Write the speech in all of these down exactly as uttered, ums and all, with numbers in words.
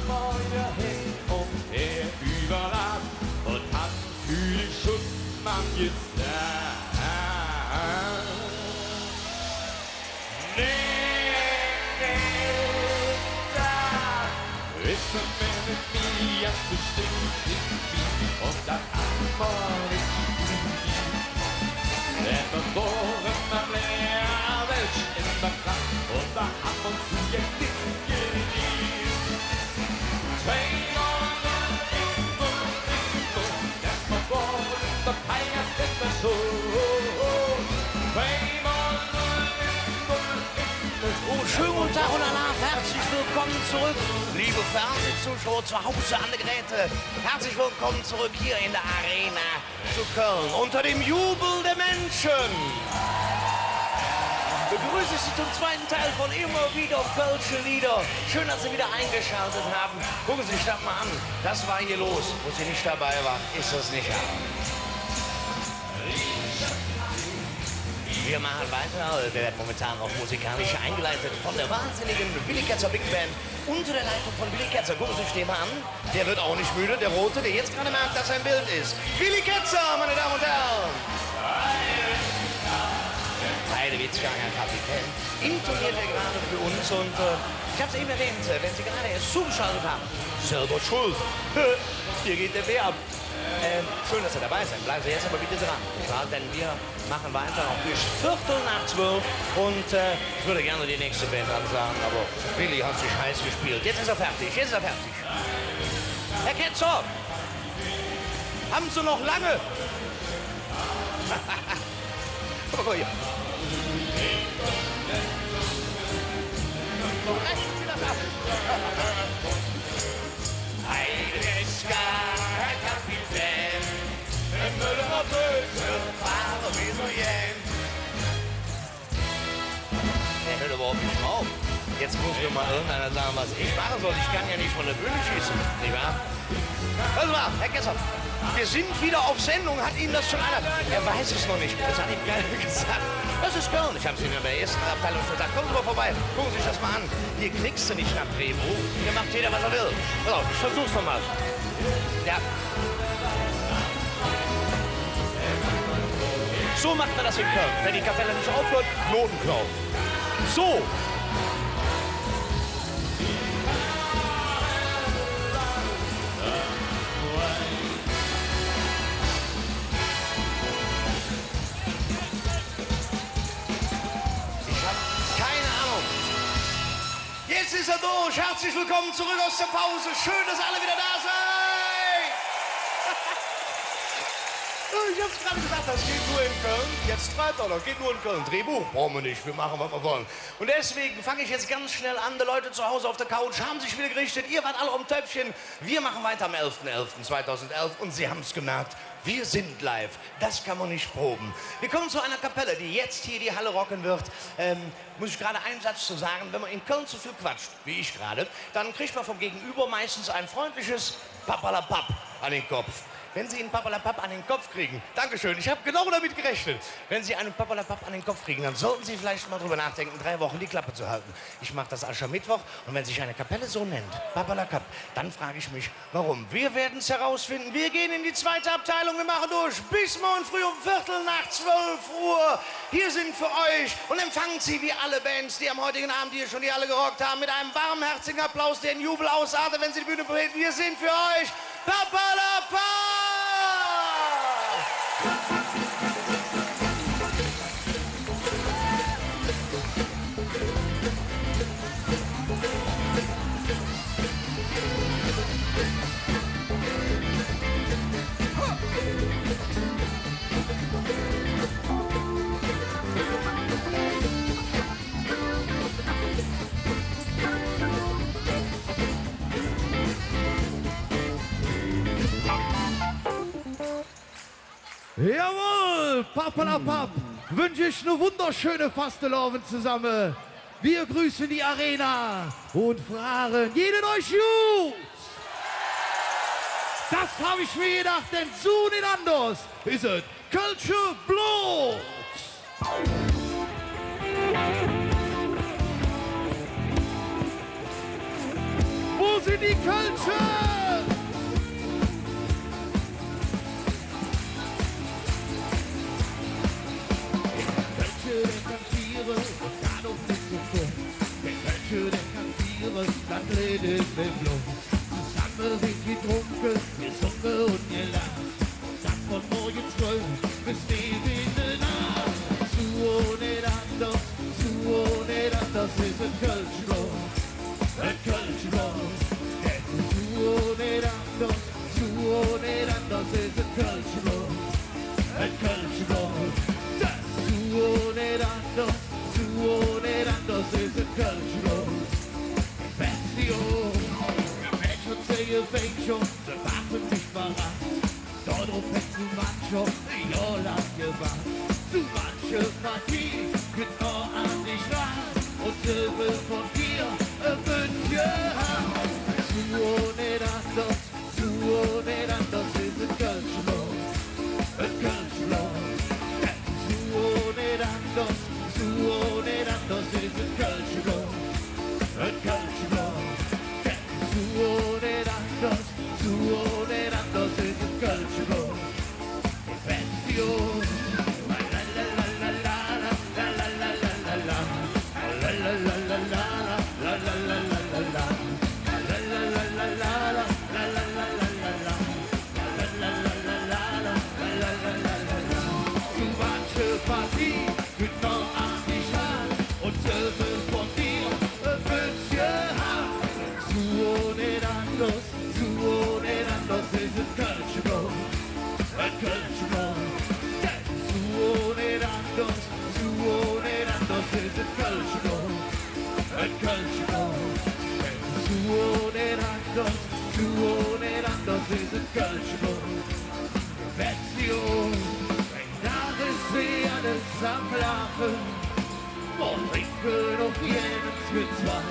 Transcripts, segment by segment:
Feuer hin und her überall und hat natürlich Schuss am Gesicht. Nee, nee, dat es en Männer, die ganz bestemmp nit wie, un dat Antwood es: Emmer wore mer mih, welche in der Klass, un do han mer se jo nit gelieb. Tweimol null es null es null, emmer wore mer mih, es immer su. Tweimol null es null es null. Oh, schönen guten Tag und Alaaf. Herzlich willkommen zurück, liebe Fernsehzuschauer zu Hause an der Geräte. Herzlich willkommen zurück hier in der Arena zu Köln. Unter dem Jubel der Menschen begrüße ich Sie zum zweiten Teil von Immer wieder kölsche Lieder. Schön, dass Sie wieder eingeschaltet haben. Gucken Sie sich das mal an. Das war hier los, wo Sie nicht dabei waren. Ist das nicht herrlich? Wir machen weiter. Wir werden momentan auch musikalisch eingeleitet von der wahnsinnigen Willy Ketzer Big Band unter der Leitung von Willy Ketzer. Gucken Sie sich den mal an. Der wird auch nicht müde, der Rote, der jetzt gerade merkt, dass er im Bild ist. Willy Ketzer, meine Damen und Herren. Heidewitzka, Herr Kapitän, intoniert er gerade für uns. Und, äh, ich hab's eben erwähnt, äh, wenn Sie gerade erst zugeschaltet haben, selber schuld. Hier geht der Bär ab. Ähm, schön, dass Sie dabei sind. Bleiben Sie jetzt aber bitte dran, nicht wahr? Denn wir machen weiter noch bis Viertel nach zwölf. Und, äh, ich würde gerne die nächste Band ansagen, aber Willy hat sich heiß gespielt. Jetzt ist er fertig, jetzt ist er fertig. Herr Ketzer, haben Sie noch lange? Aber guck mal hier. Reißen Sie das ab. Heidewitzka, Herr Kapitän, im Müllermöbel fahren wir so gern. Er hört überhaupt nicht auf. Jetzt muss mir mal irgendeiner sagen, was ich machen soll. Ich kann ja nicht von der Bühne schießen, nicht wahr? Hör mal, Herr Ketzer, wir sind wieder auf Sendung. Hat Ihnen das schon einer? Er weiß es noch nicht. Das hat ihm keiner gesagt. Das ist Köln. Ich hab's Ihnen in der ersten Abteilung schon gesagt. Kommen Sie mal vorbei. Gucken Sie sich das mal an. Hier kriegst du nicht nach Drehbuch. Hier macht jeder, was er will. Pass auf, ich versuch's nochmal. Ja. So macht man das in Köln. Wenn die Kapelle nicht aufhört, Notenklau. So. Ich hab keine Ahnung. Jetzt ist er durch. Herzlich willkommen zurück aus der Pause. Schön, dass ihr alle wieder da seid. Ich hab's gerade gesagt, das geht nur in Köln. Jetzt treibt er doch, geht nur in Köln. Drehbuch brauchen wir nicht, wir machen, was wir wollen. Und deswegen fange ich jetzt ganz schnell an. Die Leute zu Hause auf der Couch haben sich wieder gerichtet. Ihr wart alle am Töpfchen. Wir machen weiter am elften elften zweitausendelf. Und Sie haben's gemerkt, wir sind live. Das kann man nicht proben. Wir kommen zu einer Kapelle, die jetzt hier die Halle rocken wird. Ähm, muss ich gerade einen Satz zu sagen. Wenn man in Köln zu viel quatscht, wie ich gerade, dann kriegt man vom Gegenüber meistens ein freundliches Papperlapapp an den Kopf. Wenn Sie einen Papperlapapp an den Kopf kriegen, Dankeschön, ich hab genau damit gerechnet. Wenn Sie einen Papperlapapp an den Kopf kriegen, dann sollten Sie vielleicht mal drüber nachdenken, drei Wochen die Klappe zu halten. Ich mach das Aschermittwoch und wenn sich eine Kapelle so nennt, Papperlapapp, dann frage ich mich, warum? Wir werden's herausfinden. Wir gehen in die zweite Abteilung. Wir machen durch bis morgen früh um Viertel nach zwölf Uhr. Hier sind für euch und empfangen Sie wie alle Bands, die am heutigen Abend hier schon die Halle gerockt haben, mit einem warmherzigen Applaus, der in Jubel ausartet, wenn sie die Bühne betreten. Hier sind für euch Papperlapapp! Jawohl, Papperlapapp, wünsch ich ne wunderschöne Fastelovend zesamme. Wir grüßen die Arena und fragen jeden euch gut. Das hab ich mir gedacht, denn su nit anders is et. Kölsche Blot. Wo Sin die Kölsche! Der Kölsche, dä kann fiere, un dat och nit zo krumm. Der Kölsche, dä kann fiere, dat Leed es im Blutt. Zosamme sin mer gedrunke, gesunge un gelaach. Dat vun morgens fröh bes tief en de Naach. Su ohnenander, su ohnenander es et kölsche Bloot. Et kölsche Bloot. Denn su ohnenander, su ohnenander es et kölsche Bloot. Et kölsche Bloot. Denn su ohnenander, su ohnenander es et kölsche Bloot. Pension. Die Mädcher ziehe Bändcher, se maache sich parat. Dodrop hät su mancher e Johr lang gewaad. Su manche Partie kütt mer an dich ran un se well vun dir e Bützche han. Su ohnenander, su ohnenander es et kölsche Bloot, et kölsche Bloot. Su ohnenander, su ohnenander es et kölsche Bloot, et kölsche Bloot. Su ohnenander, su ohnenander es et kölsche Bloot. Pension. Su manche Partie kütt mer an dich ran un se well vun dir e Bützche han. Su ohnenander, su ohnenander es et kölsche Bloot, et kölsche Bloot. Denn su ohnenander, su ohnenander es et kölsche Bloot, et kölsche Bloot. Denn su ohnenander, su ohnenander es et kölsche Bloot. Pension. Dä es alles am Laache. Mer drinke noch gään zwei.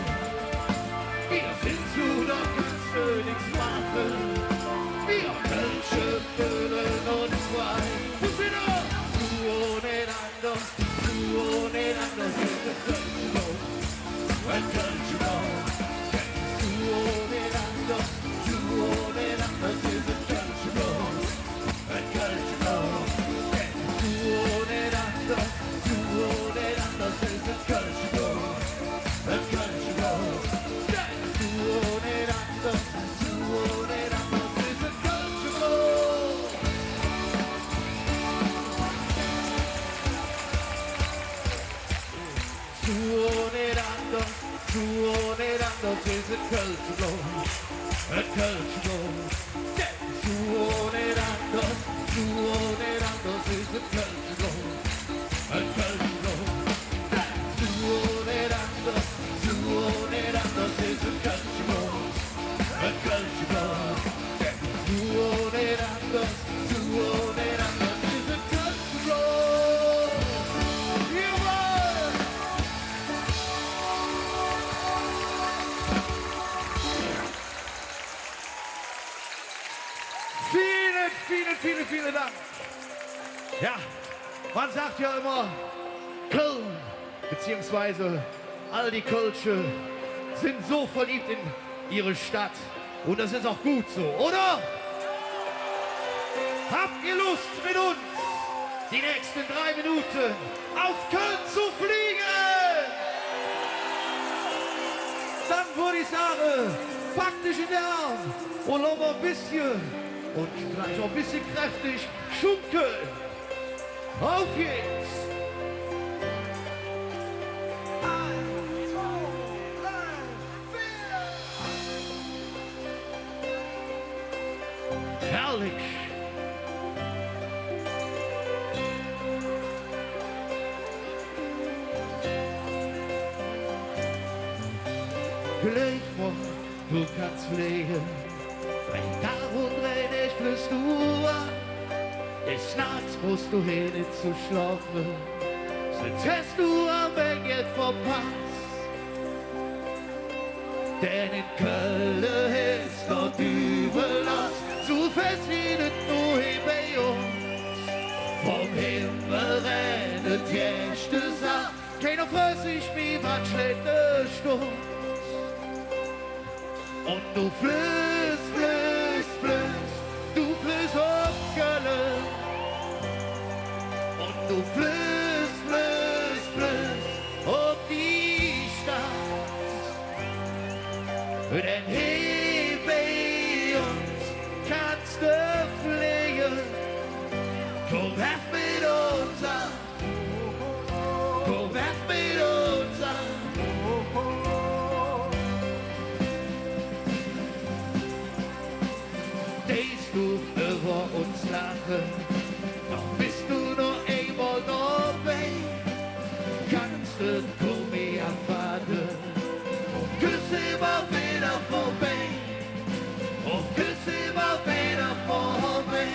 Mer sin su, do kanns de nix maache. Mer Kölsche föhle uns frei. Wo sin mer? Su ohnenander, su ohnenander es et kölsche Bloot, et kölsche Bloot. Su ohnenander, su ohnenander es et kölsche Bloot. Et kölsche Bloot. Su ohnenander, su ohnenander es et kölsche Bloot, et kölsche Bloot. Su ohnenander, su ohnenander es et kölsche Bloot. Su ohnenander, su ohnenander es et kölsche Bloot, et kölsche Bloot. Su ohnenander, su ohnenander es et kölsche Bloot, et kölsche Bloot. Su ohnenander, su ohnenander es et kölsche Bloot, et kölsche Bloot. Su ohnenander, su ohnenander es et kölsche Bloot. Jawohl! Vielen, vielen, vielen, vielen Dank. Ja, man sagt ja immer, Köln, beziehungsweise all die Kölsche sind so verliebt in ihre Stadt. Und das ist auch gut so, oder? Habt ihr Lust, mit uns die nächsten drei Minuten auf Köln zu fliegen? Dann würde ich sagen, pack dich in den Arm und lass mal ein bisschen und vielleicht auch ein bisschen kräftig schunkeln. Auf geht's! Eins, zwei, drei, vier! Herrlich! Gläuv mer, do kanns fleege. Bei Dag un Rähn flögs do av. Des Naats bruchs do hee nit ze schlofe. Söns hätts do am Enj jet verpass. Denn en Kölle es der Düvel loss. Su fest wie et nor geiht bei uns. Vum Himmel rähnt et Gästesaff. Keiner frög sich mih, wat schleit de Stunz. Un Do flöss, flöss, flöss, do flöss op Kölle. Un do flöss, flöss, flöss op die Stadt. Denn hee bei uns kanns de fleege. Kumm, heff met uns aan. Kumm, heff met uns aan. Deis do üvver uns laache, doch bes do nor eimol dobei, kanns de et kumme erfahre. Un küss immer widder vörbei. Un küss immer widder vörbei.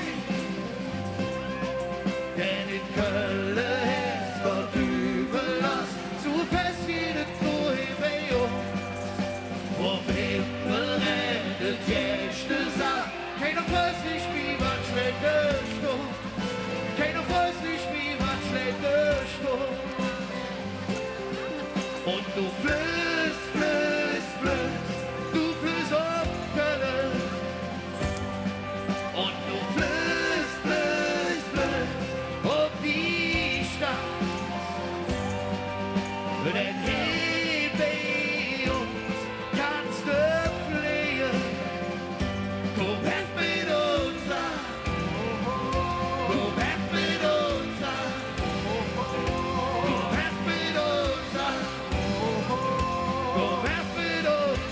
Denn en Kölle es der Düvel loss, su fest wie et nor hee bei uns. Vum Himmel redde Gäste sang. Keiner weiß nit mih, wat schlääch dörch do. Keiner weiß nit mih, wat schlääch dörch do. Un do flöss, flöss, flöss, do flöss op Kölle. Un do flöss, flöss, flöss op die Stadt. Denn hee bei uns kanns de fleege. Kumm, heff met uns aan. Kumm, heff met uns aan. Kumm, heff met uns aan. Kumm, heff met uns.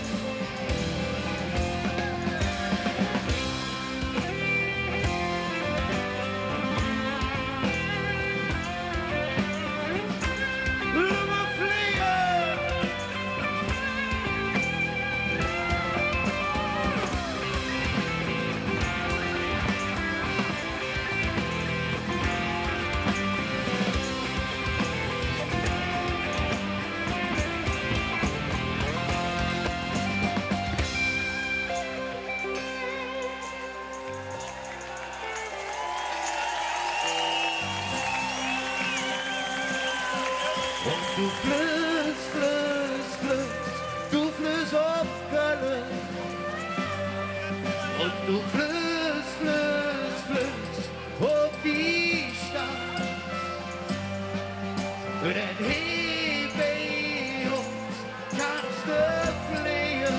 Lumme fleege! Un do flöss, flöss, flöss, do flöss op Kölle. Un do flöss, flöss, flöss op die Stadt. Denn hee bei uns kanns de fleege.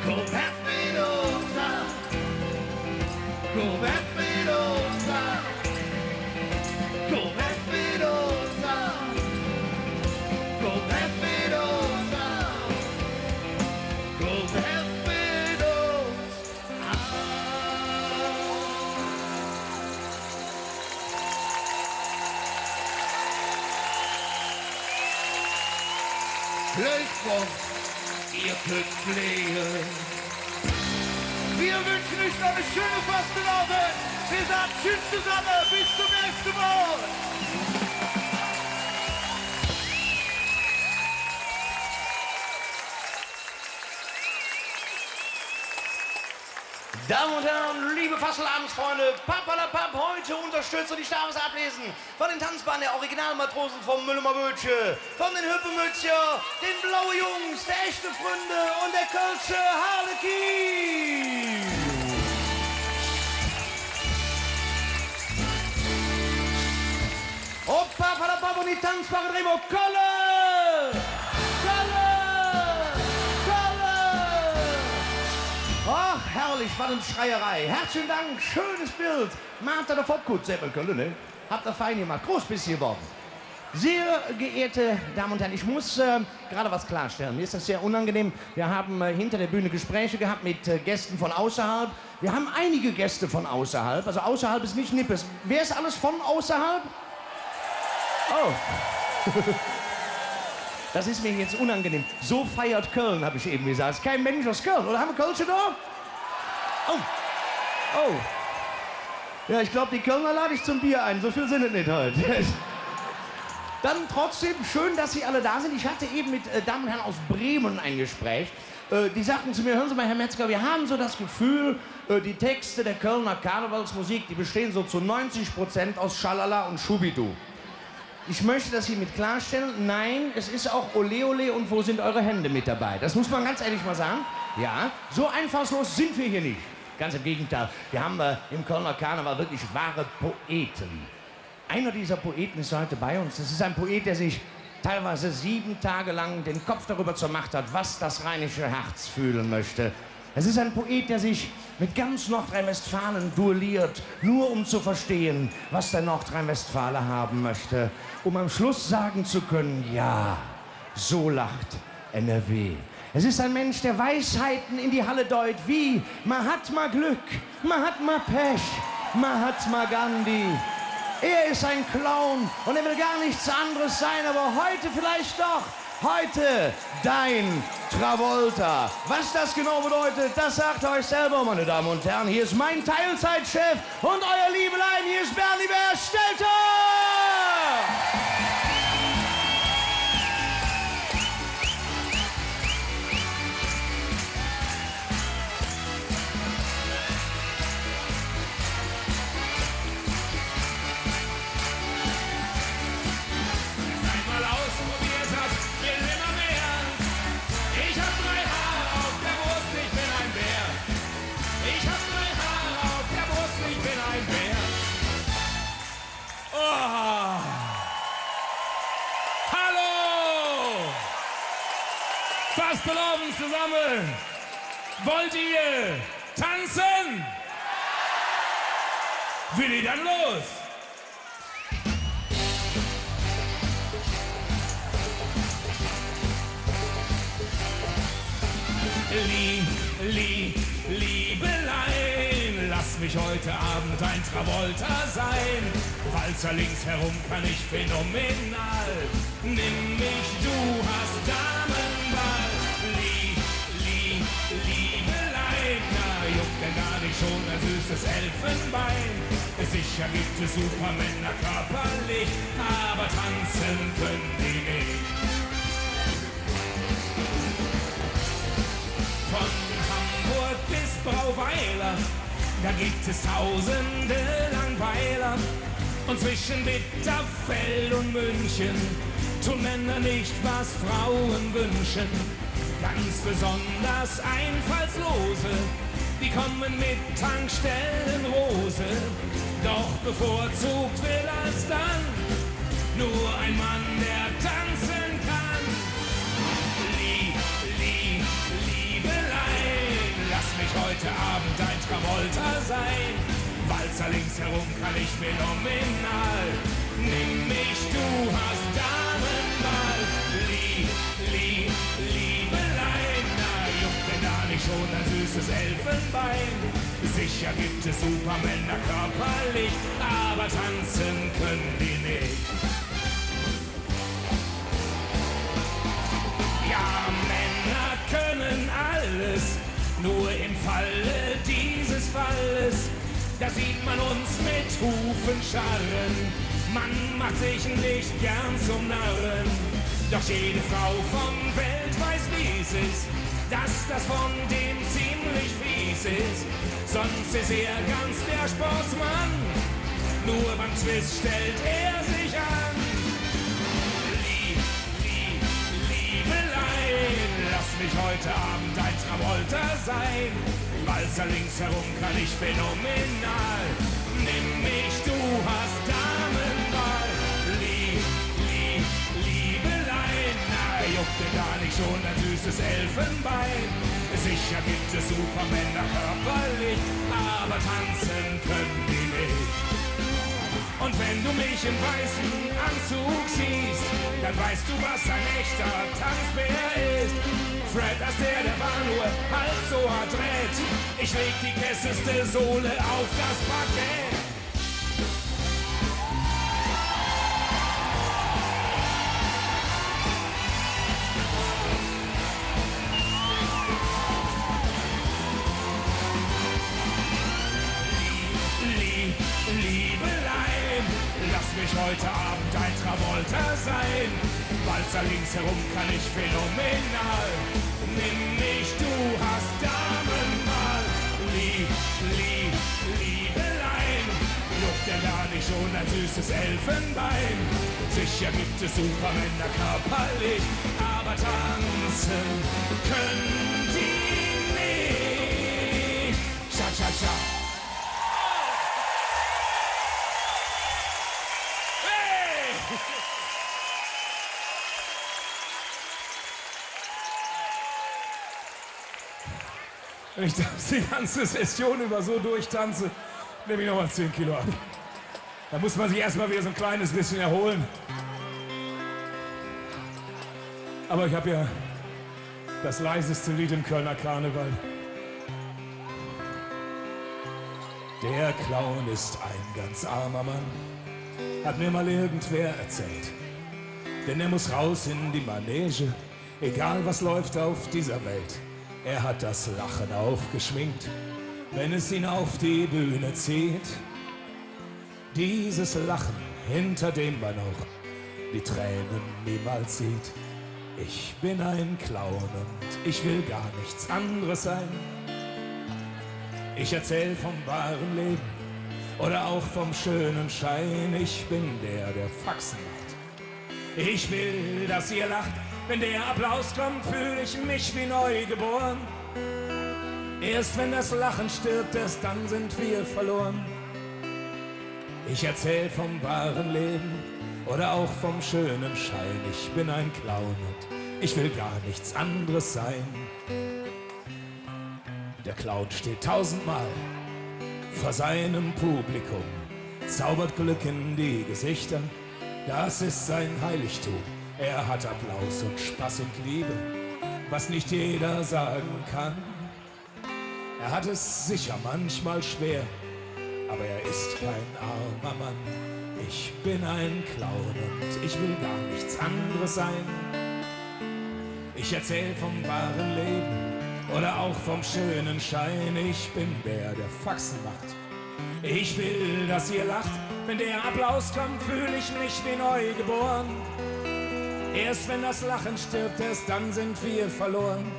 Kumm, heff met uns aan. Kumm, heff met uns aan. Kumm, heff met uns aan. Kumm, heff met uns aan. Kumm, heff met uns aan. Glöck op, ehr künnt fleege. Mir wünsche üch noch ene schöne Fastelovend. Mir sage Tschüss zosamme, bes zom nächste Mol. Damen und Herren, liebe Fastelovendsfreunde, Papperlapapp heute unterstützt, und ich darf es ablesen von den Tanzbaren der Originalmatrosen vom Müllemer Böötche, von den Hüppemützcher, den Blaue Jungs, der Echte Fründe und der Kölsche Harlekin. Hoppa, papperlapapp un die Tanzbare drei mol Kölle! Kölle! Kölle! Ach, herrlich, wat en Schreierei. Herzlichen Dank, schönes Bild. Maht dat fott god, säht mer en Kölle, ne? Habt ihr fein gemacht. Groß bist du geworden. Sehr geehrte Damen und Herren, ich muss, äh, gerade was klarstellen. Mir ist das sehr unangenehm. Wir haben, äh, hinter der Bühne Gespräche gehabt mit, äh, Gästen von außerhalb. Wir haben einige Gäste von außerhalb. Also außerhalb ist nicht Nippes. Wer ist alles von außerhalb? Oh. Das ist mir jetzt unangenehm. So feiert Köln, hab ich eben gesagt. Ist kein Mensch aus Köln. Oder haben wir Kölsche da? Oh. Oh. Ja, ich glaub, die Kölner lade ich zum Bier ein. So viel sind es nicht heute. Dann trotzdem schön, dass Sie alle da sind. Ich hatte eben mit, äh, Damen und Herren aus Bremen ein Gespräch. Äh, die sagten zu mir: „Hören Sie mal, Herr Metzger, wir haben so das Gefühl, äh, die Texte der Kölner Karnevalsmusik, die bestehen so zu neunzig Prozent aus Schalala und Schubidu.“ Ich möchte das hiermit klarstellen. Nein, es ist auch Ole Ole und Wo sind eure Hände mit dabei. Das muss man ganz ehrlich mal sagen. Ja, so einfallslos sind wir hier nicht. Ganz im Gegenteil, wir haben, äh, im Kölner Karneval wirklich wahre Poeten. Einer dieser Poeten ist heute bei uns. Das ist ein Poet, der sich teilweise sieben Tage lang den Kopf darüber zermacht hat, was das rheinische Herz fühlen möchte. Es ist ein Poet, der sich mit ganz Nordrhein-Westfalen duelliert, nur um zu verstehen, was der Nordrhein-Westfale haben möchte, um am Schluss sagen zu können: „Ja, so lacht N R W.“ Es ist ein Mensch, der Weisheiten in die Halle deut, wie: Mahatma Glück, Mahatma Pech, Mahatma Gandhi. Er ist ein Clown und er will gar nichts anderes sein, aber heute vielleicht doch. Heute dein Travolta. Was das genau bedeutet, das sagt er euch selber, meine Damen und Herren. Hier ist mein Teilzeitchef und euer Liebelein, hier ist Bernie Bär Stelter! Einmal ausprobiert hat, will immer mehr. Ich hab drei Haare auf der Brust, ich bin ein Bär. Ich hab drei Haare auf der Brust, ich bin ein Bär. Oh. Hallo! Fastelovend zusammen! Wollt ihr tanzen? Willi, dann los! Lie-, lie-, Liebelein, lass mich heute Abend dein Travolta sein. Walzer links herum kann ich phänomenal. Nimm mich, du hast Damenwahl. Lie-, lie-, Liebelein, na, juckt denn da nicht schon dein süßes Elfenbein? Sicher gibt es Supermänner körperlich, aber tanzen können die nicht. Von Hamburg bis Brauweiler, da gibt es tausende Langweiler. Und zwischen Bitterfeld und München tun Männer nicht, was Frauen wünschen. Ganz besonders Einfallslose, die kommen mit Tankstellenrose. Doch bevorzugt wird als dann nur ein Mann, der tanzen kann. Lie-, lie-, Liebelein, lass mich heute Abend dein Travolta sein. Walzer links herum kann ich phänomenal. Nimm mich, du hast Damenwahl. Lie-, lie-, Liebelein, na, juckt denn da nicht schon dein süßes Elfenbein? Sicher gibt es Supermänner körperlich, aber tanzen können die nicht. Ja, Männer können alles, nur im Falle dieses Falles, da sieht man uns mit Hufen scharren. Man macht sich nicht gern zum Narren, doch jede Frau von Welt weiß, wie's ist, dass das von dem ziemlich fies ist. Sonst ist er ganz der Sportsmann, nur beim Twist stellt er sich an. Lie-, lie-, Liebelein, lass mich heute Abend dein Travolta sein. Walzer links herum kann ich phänomenal. Nimm mich, du hast Damenwahl. Lie-, lie-, Liebelein, na, juckt denn da nicht schon dein süßes Elfenbein? Sicher gibt es Supermänner körperlich, aber tanzen können die nicht. Und wenn du mich im weißen Anzug siehst, dann weißt du, was ein echter Tanzbär ist. Fred Astaire, der war nur halb so adrett. Ich leg die krasseste Sohle auf das Parkett. Lie-, lie-, Liebelein, lass mich heute Abend dein Travolta sein. Walzer links herum kann ich phänomenal. Nimm mich, du hast Damenwahl. Lie-, lie-, Liebelein, juckt denn da nicht schon dein süßes Elfenbein? Sicher gibt es Supermänner körperlich, aber tanzen können die Wenn ich das die ganze Session über so durchtanze, nehme ich noch mal zehn Kilo ab. Da muss man sich erst mal wieder so ein kleines bisschen erholen. Aber ich hab ja das leiseste Lied im Kölner Karneval. Der Clown ist ein ganz armer Mann, hat mir mal irgendwer erzählt. Denn er muss raus in die Manege, egal was läuft auf dieser Welt. Er hat das Lachen aufgeschminkt, wenn es ihn auf die Bühne zieht. Dieses Lachen, hinter dem man auch die Tränen niemals sieht. Ich bin ein Clown und ich will gar nichts anderes sein. Ich erzähl vom wahren Leben oder auch vom schönen Schein. Ich bin der, der Faxen macht. Ich will, dass ihr lacht. Wenn der Applaus kommt, fühl ich mich wie neu geboren. Erst wenn das Lachen stirbt, erst dann sind wir verloren. Ich erzähl vom wahren Leben oder auch vom schönen Schein. Ich bin ein Clown und ich will gar nichts anderes sein. Der Clown steht tausendmal vor seinem Publikum, zaubert Glück in die Gesichter. Das ist sein Heiligtum. Er hat Applaus und Spaß und Liebe, was nicht jeder sagen kann. Er hat es sicher manchmal schwer, aber er ist kein armer Mann. Ich bin ein Clown und ich will gar nichts anderes sein. Ich erzähl vom wahren Leben oder auch vom schönen Schein. Ich bin der, der Faxen macht. Ich will, dass ihr lacht. Wenn der Applaus kommt, fühl ich mich wie neu geboren. Erst wenn das Lachen stirbt, erst dann sind wir verloren.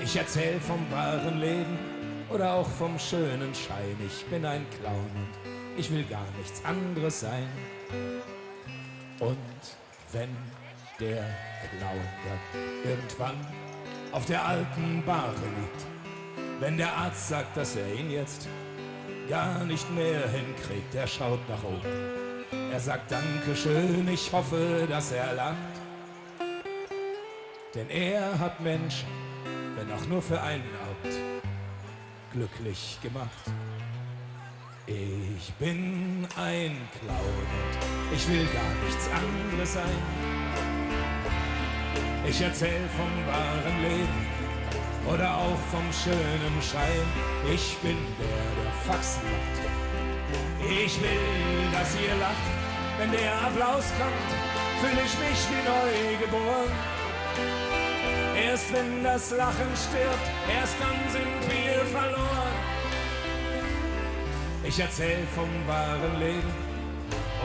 Ich erzähl vom wahren Leben oder auch vom schönen Schein. Ich bin ein Clown und ich will gar nichts anderes sein. Und wenn der Clown dann irgendwann auf der alten Bahre liegt, wenn der Arzt sagt, dass er ihn jetzt gar nicht mehr hinkriegt, er schaut nach oben. Er sagt: „Dankeschön, ich hoffe, dass er lacht.“ Denn er hat Menschen, wenn auch nur für einen Abend, glücklich gemacht. Ich bin ein Clown und ich will gar nichts anderes sein. Ich erzähl vom wahren Leben oder auch vom schönen Schein. Ich bin der, der Faxen macht. Ich will, dass ihr lacht. Wenn der Applaus kommt, fühl ich mich wie neu geboren. Erst wenn das Lachen stirbt, erst dann sind wir verloren. Ich erzähl vom wahren Leben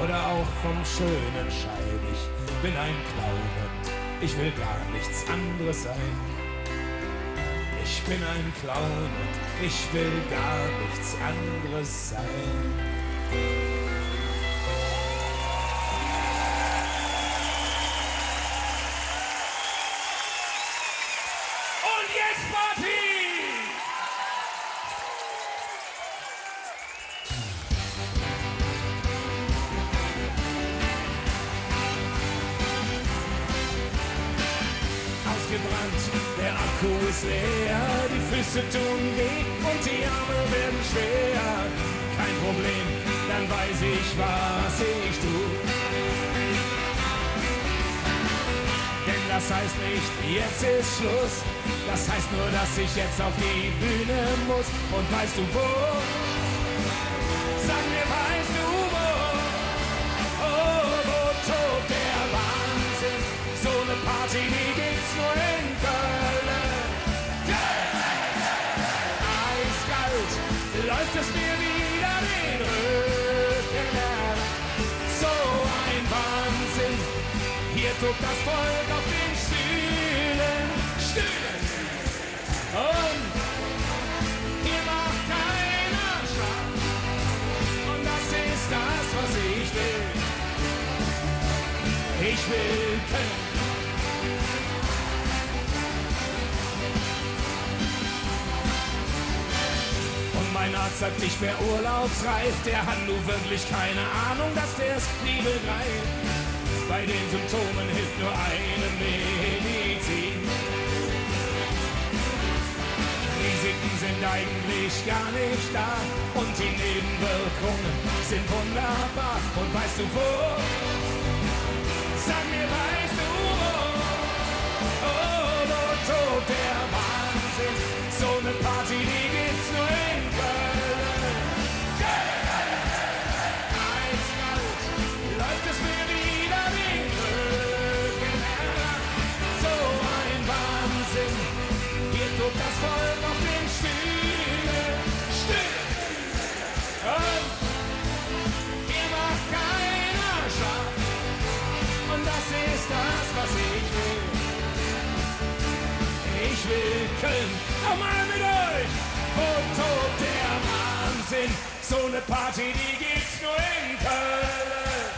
oder auch vom schönen Schein. Ich bin ein Clown und ich will gar nichts anderes sein. Ich bin ein Clown und ich will gar nichts anderes sein. Und jetzt Party! Ausgebrannt, der Akku ist leer, die Füße tun weh und die Arme werden schwer. Kein Problem, dann weiß ich, was ich tu. Denn das heißt nicht, jetzt ist Schluss. Das heißt nur, dass ich jetzt auf die Bühne muss. Und weißt du wo? Sag mir, weißt du wo? Oh, wo tobt der Wahnsinn? So ne Party, die gibt's nur in Köln. Eiskalt läuft es mir wieder den Rücken herab. So ein Wahnsinn, hier tobt das Volk auf den Stühlen. Stühlen! Und hier macht keiner Schramm. Und das ist das, was ich will. Ich will Köln. Und mein Arzt sagt, ich wär urlaubsreif. Der hat nun wirklich keine Ahnung, dass der's nie begreift. Bei den Symptomen hilft nur eine Medizin. Sind eigentlich gar nicht da und die Nebenwirkungen sind wunderbar. Und weißt du wo? Sag mir, weißt du wo? Oh, wo tobt der Wahnsinn? So eine Party, die gibt's nur in Köln. Eiskalt läuft es mir wieder den Rücken herab. So ein Wahnsinn. Hier tobt das Volk auf den Stühlen. Stühle. Und hier macht keiner Schab. Und das ist das, was ich will. Ich will Köln. Nochmal mit euch. Wo tobt der Wahnsinn? So eine Party, die gibt's nur in Köln.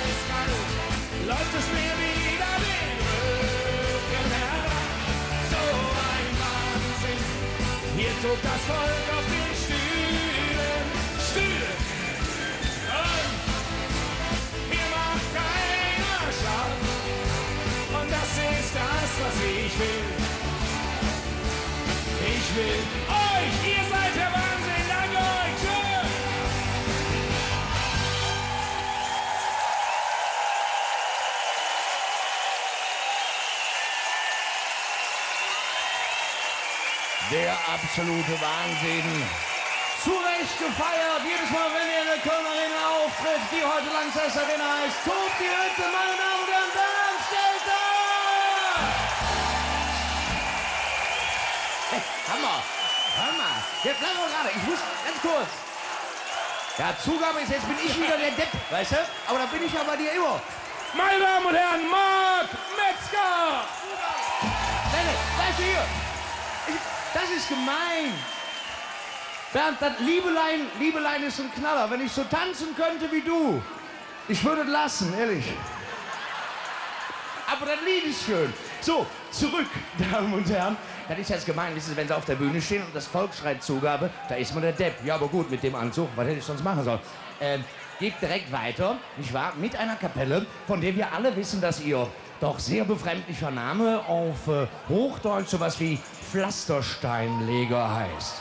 Eiskalt läuft es mir wieder den Rücken herab. So ein Wahnsinn. Hier tobt das Volk auf den Stühlen. Stühle. Und hier macht keiner Schab. Und das ist das, was ich will. Ich will euch, ihr seid der Wahnsinn, danke euch, tschüss. Der absolute Wahnsinn. Zu Recht gefeiert. Jedes Mal, wenn er in der Köln Arena auftritt, die heute Lanxess Arena heißt, tobt die Hütte, meine Damen und Herren, Bernstein! Hey, Hammer! Hör mal, jetzt bleib mal gerade, ich muss ganz kurz. Ja, Zugabe ist, jetzt bin ich wieder der Depp, weißt du? Aber da bin ich ja bei dir immer. Meine Damen und Herren, Marc Metzger! Nein, nein, weißt du, hier, ich, das ist gemein. Bernd, das Liebelein, Liebelein ist ein Knaller. Wenn ich so tanzen könnte wie du, ich würde lassen, ehrlich. Aber das Lied ist schön. So, zurück, Damen und Herren. Das ist jetzt gemein, wissen Sie, wenn Sie auf der Bühne stehen und das Volk schreit Zugabe, da ist man der Depp. Ja, aber gut, mit dem Anzug, was hätte ich sonst machen sollen? Ähm, geht direkt weiter, nicht wahr? Mit einer Kapelle, von der wir alle wissen, dass ihr doch sehr befremdlicher Name auf, äh, Hochdeutsch so was wie Pflastersteinleger heißt.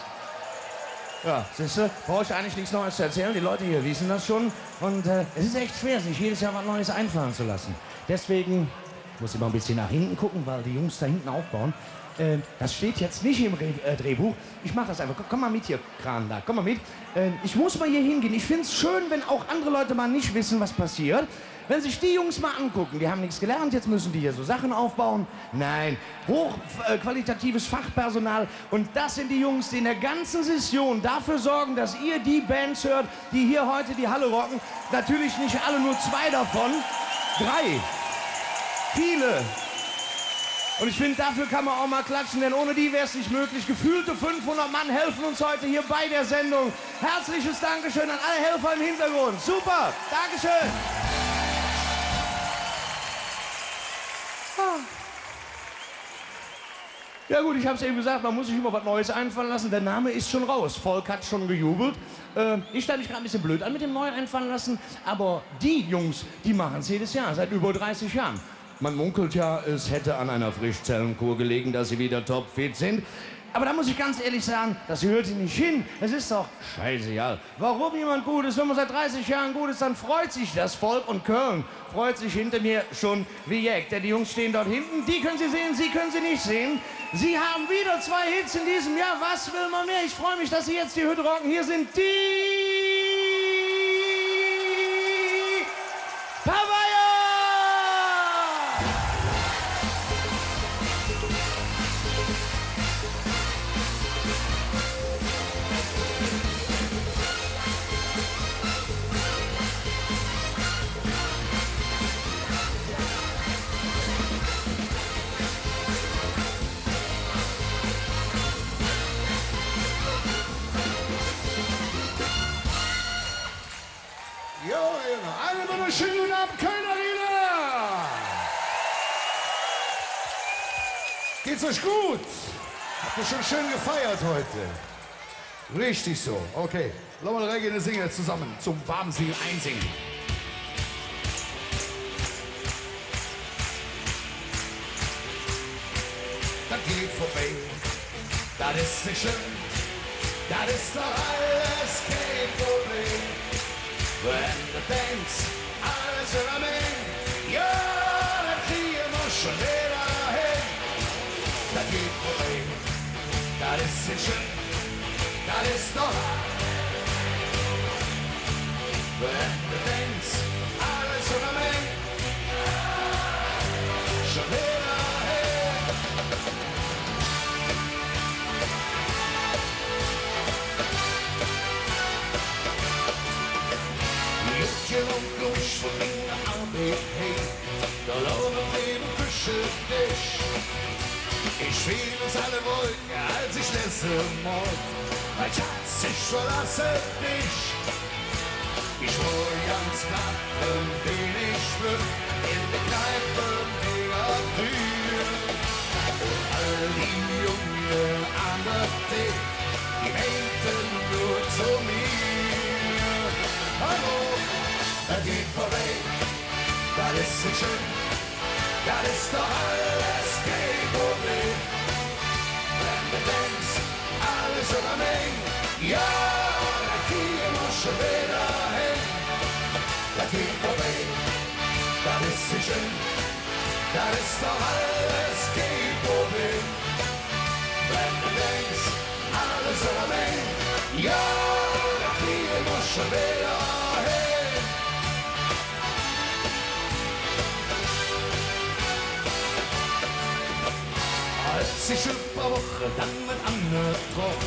Ja, siehst du, brauche ich eigentlich nichts Neues zu erzählen. Die Leute hier wissen das schon. Und, äh, es ist echt schwer, sich jedes Jahr was Neues einfallen zu lassen. Deswegen muss ich mal ein bisschen nach hinten gucken, weil die Jungs da hinten aufbauen. Äh, das steht jetzt nicht im Re-, äh, Drehbuch. Ich mach das einfach. Komm, komm mal mit hier, Kran da. Komm mal mit. Äh, ich muss mal hier hingehen. Ich find's schön, wenn auch andere Leute mal nicht wissen, was passiert. Wenn sich die Jungs mal angucken, die haben nichts gelernt, jetzt müssen die hier so Sachen aufbauen. Nein, hoch, äh, qualitatives Fachpersonal. Und das sind die Jungs, die in der ganzen Session dafür sorgen, dass ihr die Bands hört, die hier heute die Halle rocken. Natürlich nicht alle, nur zwei davon. Drei. Viele. Und ich finde, dafür kann man auch mal klatschen, denn ohne die wär's nicht möglich. Gefühlte fünfhundert Mann helfen uns heute hier bei der Sendung. Herzliches Dankeschön an alle Helfer im Hintergrund. Super. Dankeschön. Ah. Ja gut, ich hab's eben gesagt, man muss sich immer was Neues einfallen lassen. Der Name ist schon raus. Volk hat schon gejubelt. Äh, ich stell mich grad ein bisschen blöd an mit dem Neu-Einfallen-Lassen, aber die Jungs, die machen's jedes Jahr, seit über dreißig Jahren. Man munkelt ja, es hätte an einer Frischzellenkur gelegen, dass sie wieder topfit sind. Aber da muss ich ganz ehrlich sagen, das gehört hier nicht hin. Es ist doch scheißegal. Warum jemand gut ist, wenn man seit dreißig Jahren gut ist, dann freut sich das Volk und Köln freut sich hinter mir schon wie Jeck. Denn die Jungs stehen dort hinten, die können Sie sehen, Sie können sie nicht sehen. Sie haben wieder zwei Hits in diesem Jahr. Was will man mehr? Ich freue mich, dass Sie jetzt die Hütte rocken. Hier sind die Pavaya! Jo, Junge, alle wunderschönen guten Abend, Köln Arena! Geht's euch gut? Habt ihr schon schön gefeiert heute? Richtig so, okay. Lommel Reggae, singe zusammen zum Warmsingen, Einsingen. Dat Geiht vörbei, dat es nit schlemm, dat es doch alles kei Problem. Wenn de denks, alles över mich, jo, dat kriege mer schon widder hin. Dat geiht vörbei, dat es nit schlemm, dat es doch, wenn de denks, alles över mich, schon widder hin. Jung un frisch vun minger Arbeid heim, do log ich em Köchedesch. Ich wins alle Wolke, als ich leste Mol ming Schatz sich verlooß. Ich wor ganz platt un wenig flott en de Kneip vür der Dür. Un all die Junge an der Thek, die meinte nor zo mir: Hallo, dat geiht vörbei, dat es nit schlemm, dat es doch alles kei Problem. Wenn de denks, alles över mich, jo, dat kriege mer schon widder hin. Dat geiht vörbei, dat es nit schlemm, dat es doch alles kei Problem. Wenn de denks, alles över mich, jo, dat kriege mer schon widder hin. Als ich en paar Woche dann met anner troff,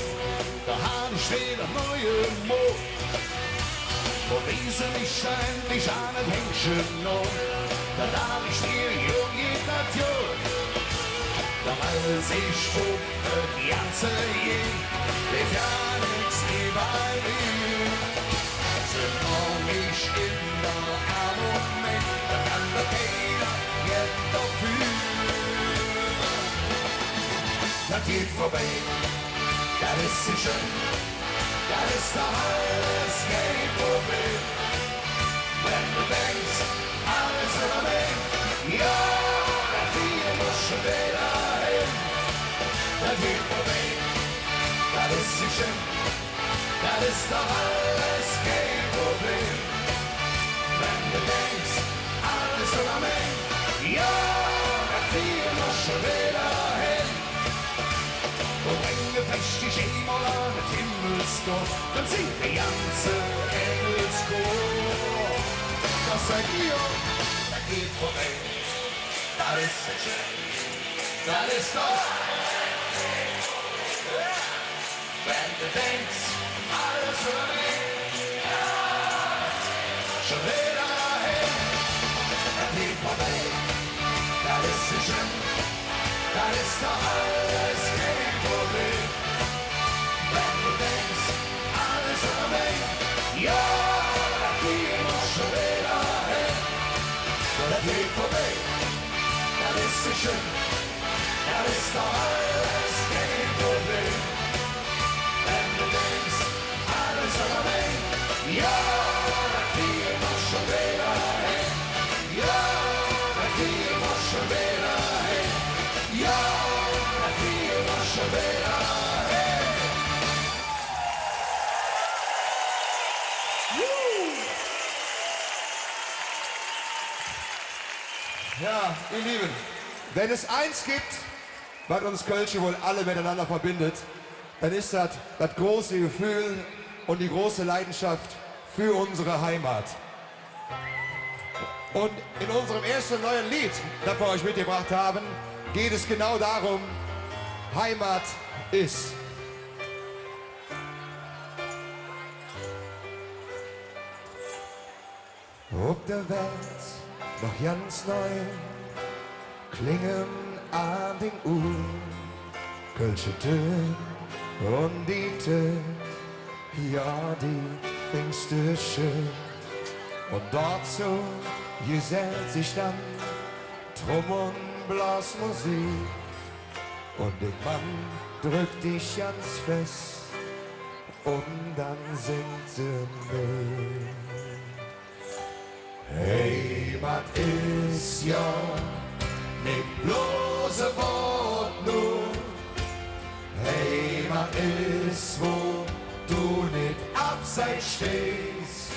do hatt ich widder neue Mod. Wo wies se mich endlich an et Hängche nor, do daach ich mir, jo, geiht dat god. Doch als ich op et Ganze gingk, bleev jo nix üvver. Se nohm mich en der Arm un meint, do kann doch keiner jet doför. Dat geiht vörbei, dat es nit schlemm, dat es doch alles kei Problem. Wenn de denks, alles över mich, jo, dat kriege mer schon widder hin. Dat geiht vörbei, dat es nit schlemm, dat es doch alles kei Problem. Wenn de denks, alles över mich, jo, dat kriege mer schon widder hin. Un bringe Pech dich eimol an et Himmelstor, dann singk der ganze Engelschor. Dat sag ich, jo, dat geiht vörbei. Dat es nit schlemm, dat es doch, wenn de denks, alles över mich, schon widder hin. Dat geiht vörbei, dat es nit schlemm, dat es doch alles kei Problem. Wenn de denks, alles över mich, jo, dat kriege mer schon widder hin. Dat geiht vörbei, dat es nit schlemm, dat es doch alles kei Problem. Wenn de denks, alles över mich, jo, dat kriege mer schon widder hin. Jo, dat kriege mer schon widder hin. Jo, dat kriege mer schon widder hin. Ja, ihr Lieben, wenn es eins gibt, wat uns Kölsche wohl alle miteinander verbindet, dann ist dat dat große Gefühl und die große Leidenschaft für unsere Heimat. Und in unserem ersten neuen Lied, das wir euch mitgebracht haben, geht es genau darum, Heimat ist. Op der Welt noch ganz neu klinge an ding Uhr kölsche Töön un die Töön, jo, die fingste schön. Un dozo gesellt sich dann Trumm- un Blasmusik. Un de Mann dröck dich ganz fess un dann singk se met. Heimat es jo nit bloß e Wood, nor Stehs.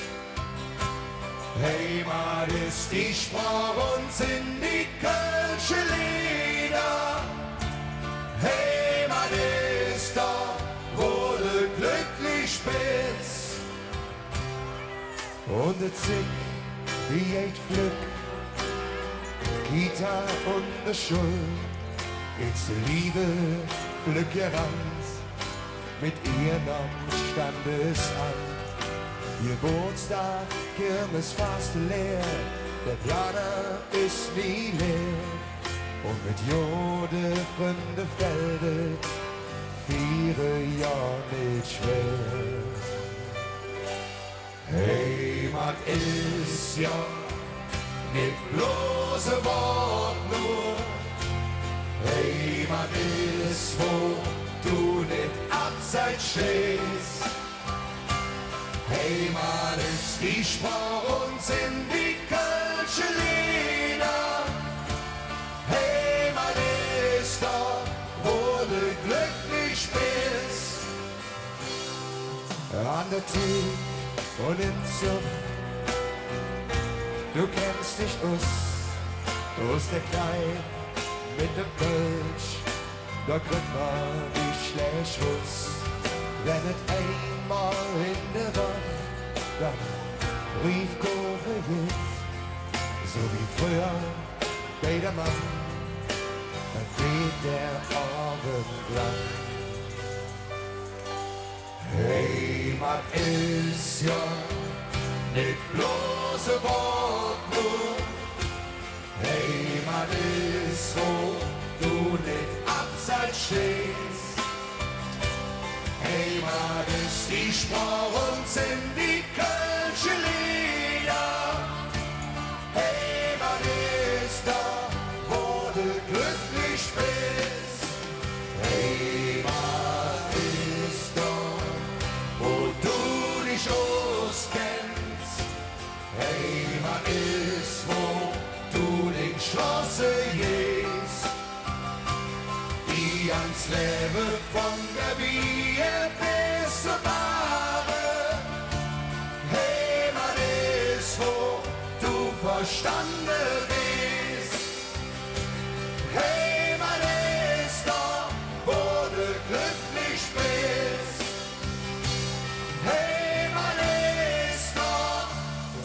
Heimat es die Sproch un sin die kölsche Leeder. Heimat es do, wo de glöcklich bes. Un et Zigg, die geiht flöck, Kita un de Schull, et Lieve flöck gerannt. Met ehr Nomm stand et an. Gebootsdag, Kirmes, Fasteleer, der Plater es nie leer. Un met gode Fründe fällt et Fiere jo nit schwer. Heimat es jo nit bloß e Wood nor, Heimat es, wo do nit abseits stehs. Heimat es die Sproch un sin die kölsche Leeder. Heimat es do, wo de glöcklich bes. An der Thek un em Zog, do kenns dich us, us der Kneip met dem Kölsch, do kritt mer dich schlääch russ. Wann et eimol en der Woch do Briefkuvert gitt, su wie fröher bei der Mamm, dann geiht der Ovend lang. Heimat es jo nit bloß e Wood nor, Heimat es, wo do nit abseits stehs. Heimat es die Sproch un sin die kölsche Leeder. Heimat es do, wo de glöcklich bes. Heimat es do, wo do dich uskenns. Heimat es, wo do de Stroße geihs, die ans Levve vun der Wiehbess behore. Heimat es, wo do verstande bes. Heimat es do, wo de glöcklich bes. Heimat es do,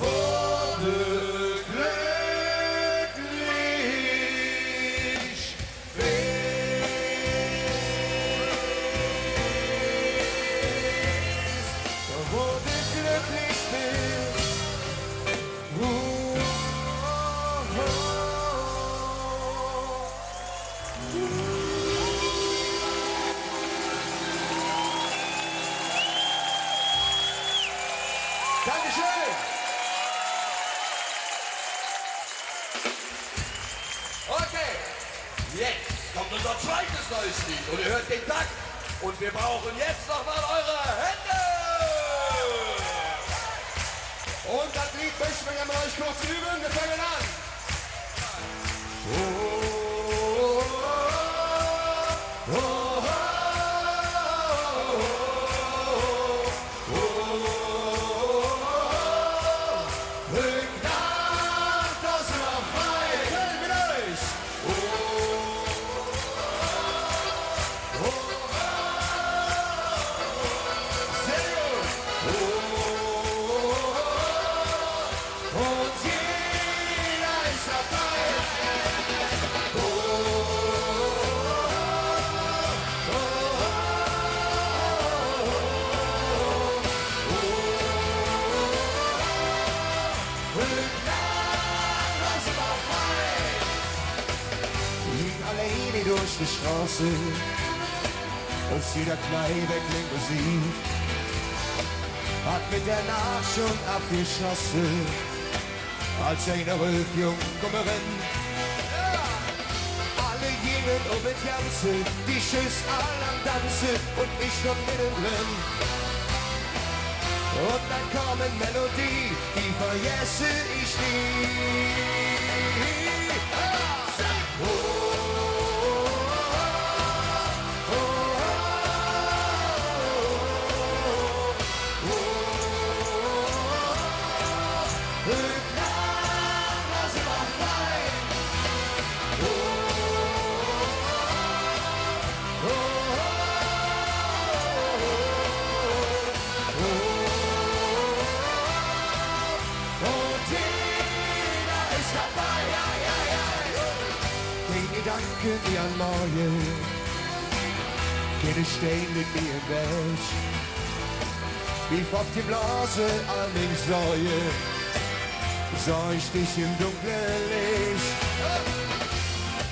wo de glöcklich bes. Wo de glöcklich bes. Dankeschön. Okay, jetzt kommt unser zweites neues Lied und ihr hört den Takt. Und wir brauchen jetzt noch mal eure Hände. Und das Lied möchten wir gerne mit euch kurz üben. Wir fangen an. Ging allein durch die Stroße, us jeder Kneipe klingk Musik. Hatt met der Naach schon avgeschlosse, als ene Röfjung kom eren. Alle gingen op et Ganze, die Schüss all am Danze un ich noch middendren. Un dann kom en Melodie, die vergesse ich nie. An Morge kein Stein met mir em Wäg. Wie fott die Blose an ming Sorge, sah ich dich em dunkle Leech.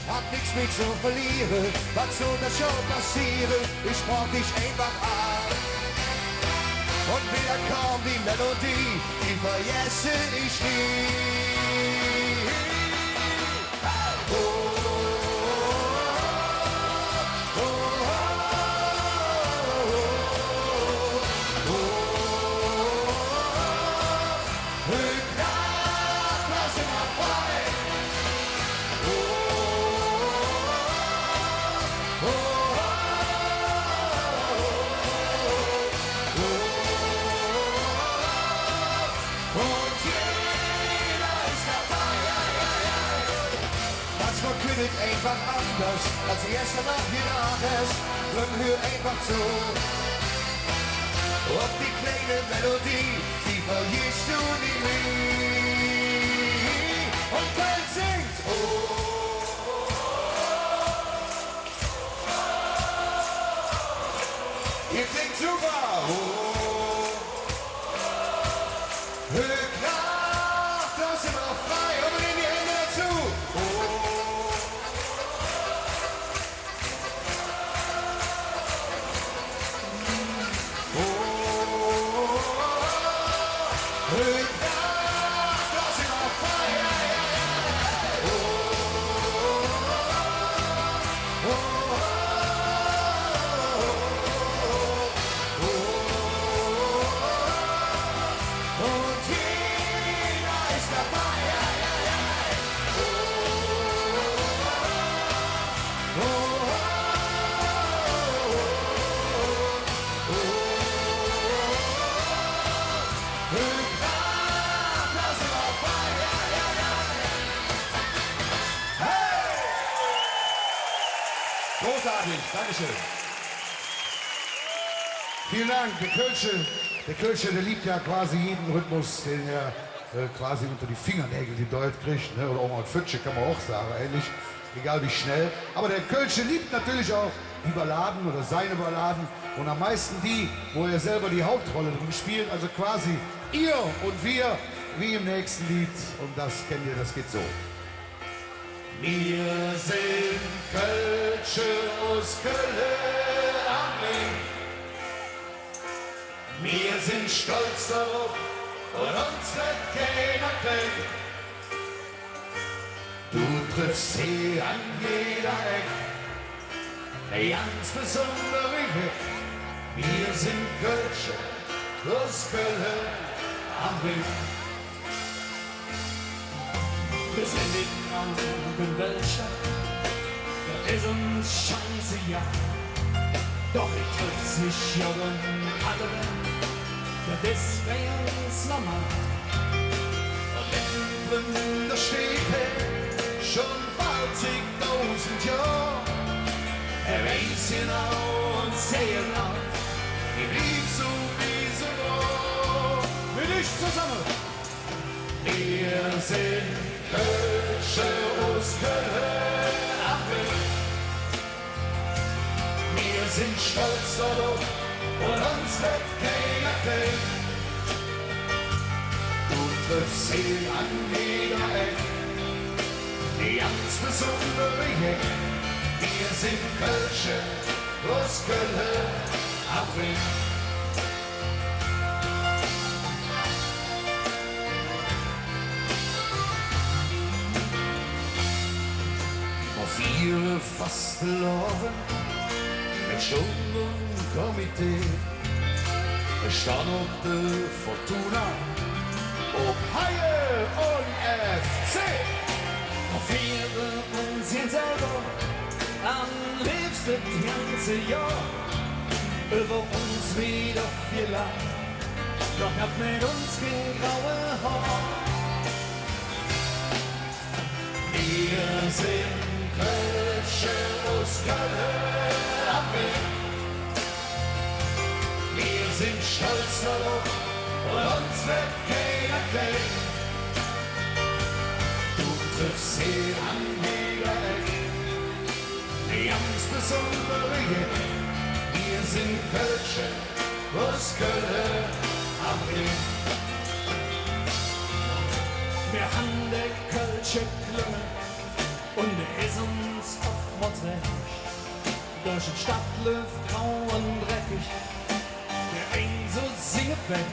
Hatt nix mih ze verliere, wat soll dat schon passeere? Ich sprach dich einfach aan. Un widder kom die Melodie, die vergesse ich nie. Manchmol kütt et einfach anders, als eets gedaach es. Drum hür einfach zo op die kleine Melodie, die vergitts do nie mih. Un Köln singt. Oh, oh, oh, oh. Ehr singt super. Oh, oh, oh, oh. Hügg Naach, do sin mer frei, un bringt die Händ dozo. Oh. Oh. Hügg Naach, do sin mer frei. Oh. Großartig, Dankeschön. Vielen Dank. Der Kölsche, der Kölsche, der liebt ja quasi jeden Rhythmus, den er, äh, quasi unter die Fingernägel gedollt kriegt, ne? Oder auch mal ein Pfütze, kann man auch sagen, ähnlich. Egal wie schnell. Aber der Kölsche liebt natürlich auch die Balladen oder seine Balladen und am meisten die, wo er selber die Hauptrolle drin spielt. Also quasi ihr und wir, wie im nächsten Lied. Und das kennt ihr, das geht so. Mir sin Kölsche us Kölle am Rhing. Mir sin stolz drop un uns weed keiner kring. Do triffs se an jeder Eck, e ganz besondere Jeck. Mir sin Kölsche us Kölle am Rhing. Mir sin nit an de Weltstadt, dat es uns scheißegal. Doch ich triff sich jo an alle, dat es ganz normal. Un mittendrin, do steiht hä, schon bald zigdausend Johr. Hä weiß genau un sehr genau, ich bliev su wie su wor. Mit üch zosamme. Mir sin Kölsche us Kölle am Rhing. Mir sin stolz drop un uns weed keiner kring. Do triffs se an jeder Eck, e ganz besondere Jeck. Mir sin Kölsche us Kölle am Rhing. Mer fiere Fastelovend met Schwung un Komitee. Mer stonn op de Fortuna, op Haie un F C. Mer fiere uns ganz selver am leevste et ganze Johr. Üvver uns weed gelaht, doch hät met uns kein graue Hoor. Mir sin Kölsche us Kölle am Rhing. Mir sin stolz drop un uns weed keiner kring. Do triffs se an jeder Eck, Ganz besondere Gäng, mir sin Kölsche us Kölle am Rhing. Mir han de kölsche Klüngel un dä es uns op Motz. Durch de Stadt lüft grau un dreckig, dä ein su singe well.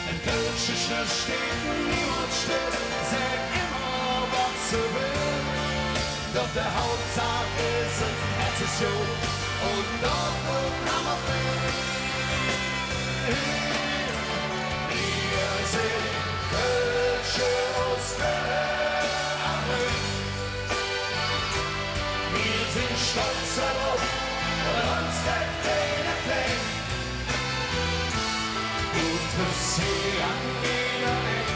En kölsche Schnöss steiht niemols still, säht immer, wat se well. Doch de Hauptsaach es, et es god, un dovun han mer vill. Mir sin Kölsche us Kölle am Rhing. Mir sin stolz drop, un uns geiht keiner klenk. Interessieet keiner Eck.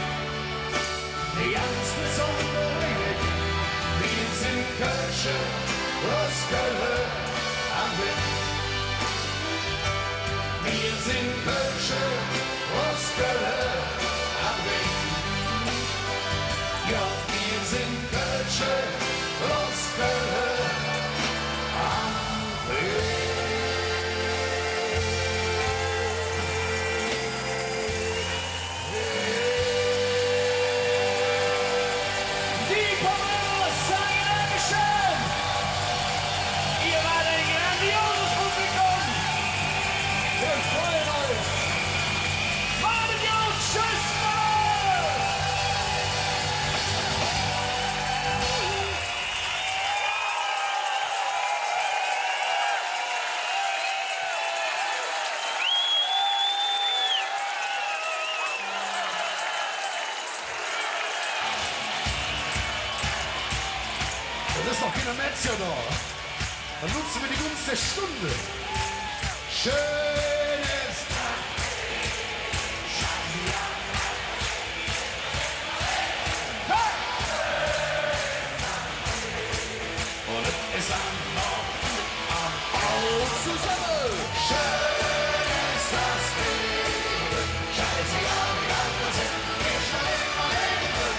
Ganz besondere Gäng, mir sin Kölsche us Kölle am Rhing. Mir sin Kölsche us Kölle am Rhing. Jo, mir sin Kölsche us Kölle am Rhing. Die Power sagen Dankeschön. Ihr wart ein grandioses Publikum. Wir freuen uns. Macht es gut. Tschüss. Dat es noch kein März do. Dann nutze mer die Gunst der Stunde. Schön es dat. Hey! Un et es am Nord, am Haus zesamme. Schön es dat Levve. Scheißegal, wie alt mer sin, mir steihe immer neben.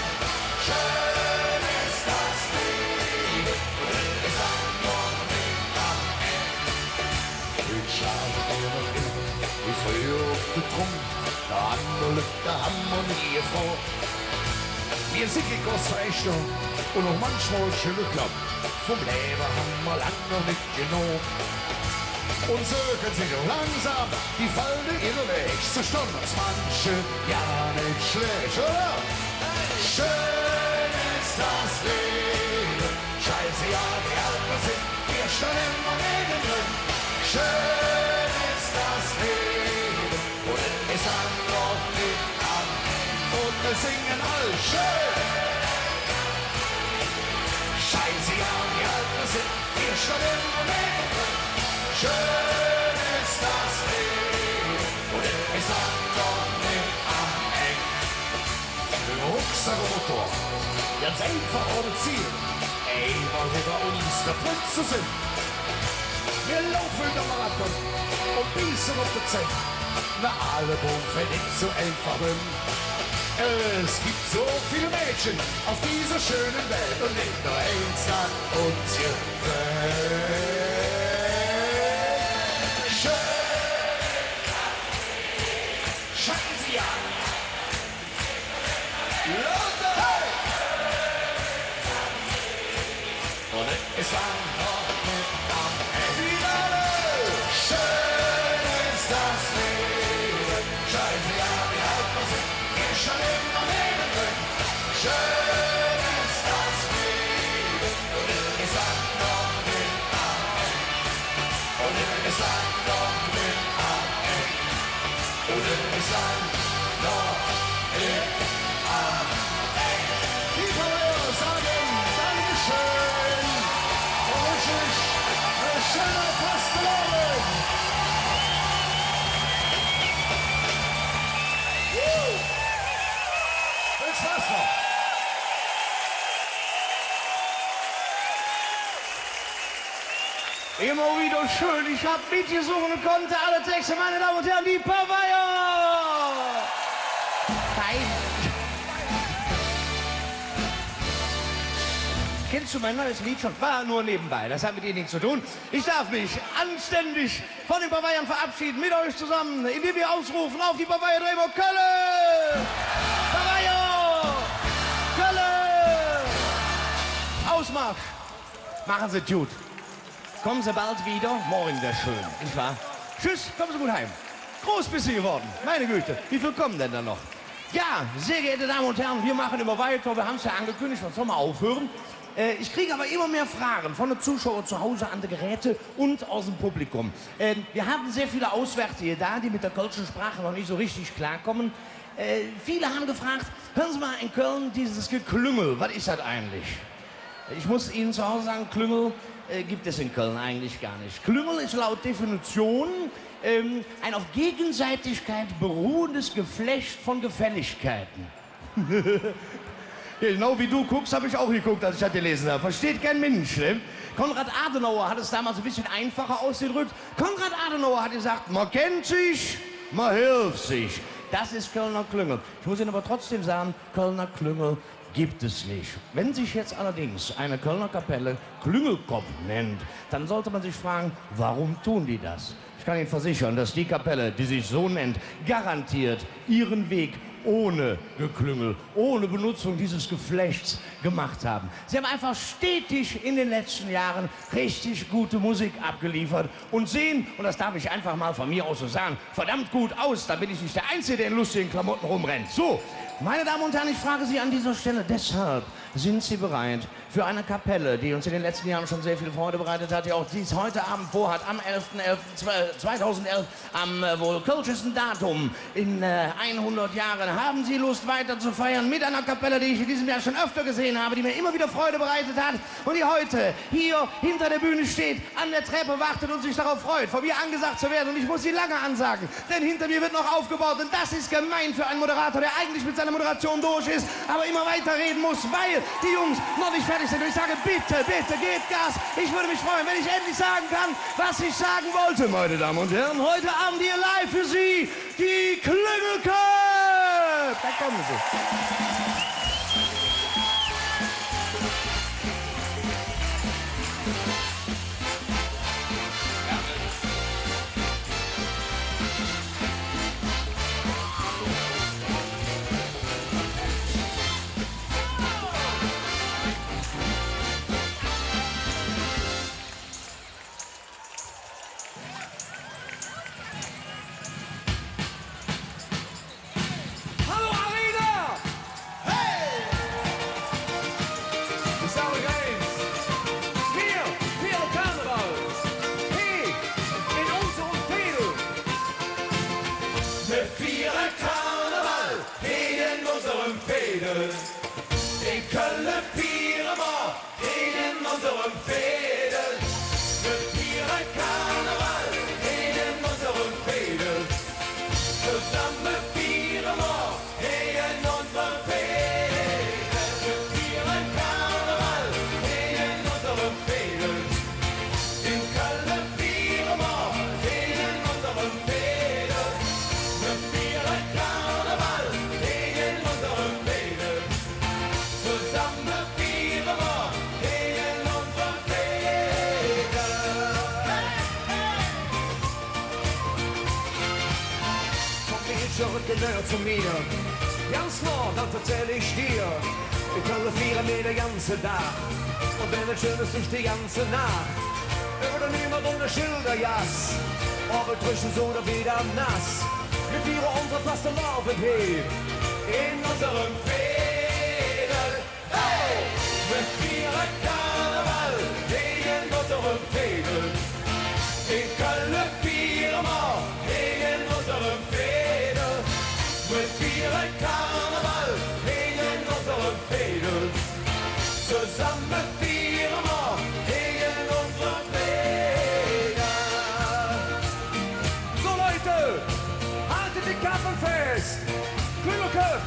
Schön es dat Levve. Un et es am Nord, am Eck. Hügg schlage mer immer, wie fröher op de Trumm. Dä andere, dä han mer nie gefrog. Mir sin kei Großverächter un och manchmol schöne Klapp. Vum Levve han mer lang noch nit genog. Un söke sich och langsam die Falde ihre Wäg. Su stonn uns manche jo nit schlääch, oder? Schön es dat Levve. Scheißegal, wie alt mer sin, mir steihe immer neben. Schön es dat Levve. Un et es am Nord, nit am Eck. Un mer singe all schön. Scheißegal, wie alt mer sin, mir steihe immer neben. Schön es dat Levve. Un et es am Nord, nit am Eck. Rucksack un Motor, ganz einfach ohne Ziel. Eimol üvver uns, dä Prinz ze sin. Mir laufe der Marathon un bieße op de Zäh. Na, Album fäht nit su einfach öm. Es gibt so viele Mädchen auf dieser schönen Welt un nit nor eins, dat uns gefällt. Schön. Scheiße, jo. Lauter! Hey! Un et es am Nord, nit am Eck. Finale! Schön es dat Levve. Scheißegal, wie alt mer sin, mir steihe immer neben. Schön es dat Levve. Un et es am Nord, nit am Eck. Un et es am Nord, nit am Eck. Un et es am Nord, nit am Eck. Die Verlierer sagen Dankeschön un wünschen euch eine schöne Fastelovend. Woo! Viel Spaß noch! Immer wieder schön. Ich hab mitgesungen und konnte alle Texte, meine Damen und Herren, die Paveier! Fein. Kennst du mein neues Lied schon? War nur nebenbei, das hat mit dir nichts zu tun. Ich darf mich anständig von den Paveiern verabschieden, mit euch zusammen, indem wir ausrufen auf die Paveier Dremer: Kölle! Paveier! Kölle! Ausmarsch! Machen Sie es gut. Kommen Sie bald wieder. Morgen wär schön, nicht wahr? Tschüss, kommen Sie gut heim. Groß bist du geworden. Meine Güte, wie viel kommen denn da noch? Ja, sehr geehrte Damen und Herren, wir machen immer weiter. Wir haben's ja angekündigt, wann soll man aufhören? Äh, ich kriege aber immer mehr Fragen von den Zuschauern zu Hause an den Geräten und aus dem Publikum. Ähm, wir haben sehr viele Auswärtige da, die mit der kölschen Sprache noch nicht so richtig klarkommen. Äh, viele haben gefragt: „Hören Sie mal, in Köln dieses Geklüngel, was ist das eigentlich?“ Ich muss Ihnen zu Hause sagen, Klüngel, äh, gibt es in Köln eigentlich gar nicht. Klüngel ist laut Definition, ähm, ein auf Gegenseitigkeit beruhendes Geflecht von Gefälligkeiten. Genau wie du guckst, hab ich auch geguckt, als ich das gelesen hab. Versteht kein Mensch, ne? Konrad Adenauer hat es damals ein bisschen einfacher ausgedrückt. Konrad Adenauer hat gesagt: „Man kennt sich, man hilft sich.“ Das ist Kölner Klüngel. Ich muss Ihnen aber trotzdem sagen, Kölner Klüngel gibt es nicht. Wenn sich jetzt allerdings eine Kölner Kapelle Klüngelkopp nennt, dann sollte man sich fragen, warum tun die das? Ich kann Ihnen versichern, dass die Kapelle, die sich so nennt, garantiert ihren Weg ohne Geklüngel, ohne Benutzung dieses Geflechts gemacht haben. Sie haben einfach stetig in den letzten Jahren richtig gute Musik abgeliefert und sehen, und das darf ich einfach mal von mir aus so sagen, verdammt gut aus. Da bin ich nicht der Einzige, der in lustigen Klamotten rumrennt. So, meine Damen und Herren, ich frage Sie an dieser Stelle deshalb: Sind Sie bereit für eine Kapelle, die uns in den letzten Jahren schon sehr viel Freude bereitet hat, die auch dies heute Abend vorhat, am elften elften zweitausendelf, am, äh, wohl kölschesten Datum in, äh, hundert Jahren? Haben Sie Lust, weiter zu feiern mit einer Kapelle, die ich in diesem Jahr schon öfter gesehen habe, die mir immer wieder Freude bereitet hat und die heute hier hinter der Bühne steht, an der Treppe wartet und sich darauf freut, von mir angesagt zu werden? Und ich muss sie lange ansagen, denn hinter mir wird noch aufgebaut. Und das ist gemein für einen Moderator, der eigentlich mit seiner Moderation durch ist, aber immer weiter reden muss, weil die Jungs noch nicht fertig sind. Und ich sage, bitte, bitte, gebt Gas. Ich würde mich freuen, wenn ich endlich sagen kann, was ich sagen wollte. Meine Damen und Herren, heute Abend hier live für Sie die Klüngelköpp. Da kommen sie. Hallo Arena! Hey! Ich sage eins. Mir fiere Karneval. He, in unserem Veedel. Mir fiere Karneval he, in unserem Veedel. In Kölle fiere mer he, in unserem Veedel. Mir fiere Karneval he, in unserem Veedel. Zusamme fiere mer he, in unserem Veedel. Mir fiere Karneval he, in unserem Veedel. In Kölle fiere mer he, in unserem Veedel. Mir fiere Karneval he, in unserem Veedel. Zusamme fiere mer he, in unserem Veedel. Komm, jetz jet näher zo mir. Ganz noh, dann verzäll ich dir. In Kölle fiere mer der ganze Dag. Un wenn et schön es, nit die ganze Naach. Üvver der Nümer un der Schildergass. Ob et dresch es oder widder nass. Mir fiere unse Fastelovend he in unserem Veedel. Hey! Mir fiere Karneval he in unserem Veedel. In Kölle fiere mer he in unserem Veedel. Mir fiere Karneval he in unserem Veedel. Zusamme fiere mer he in unserem Veedel. So, Leute, haltet die Kappen fest. Klüngelköpp,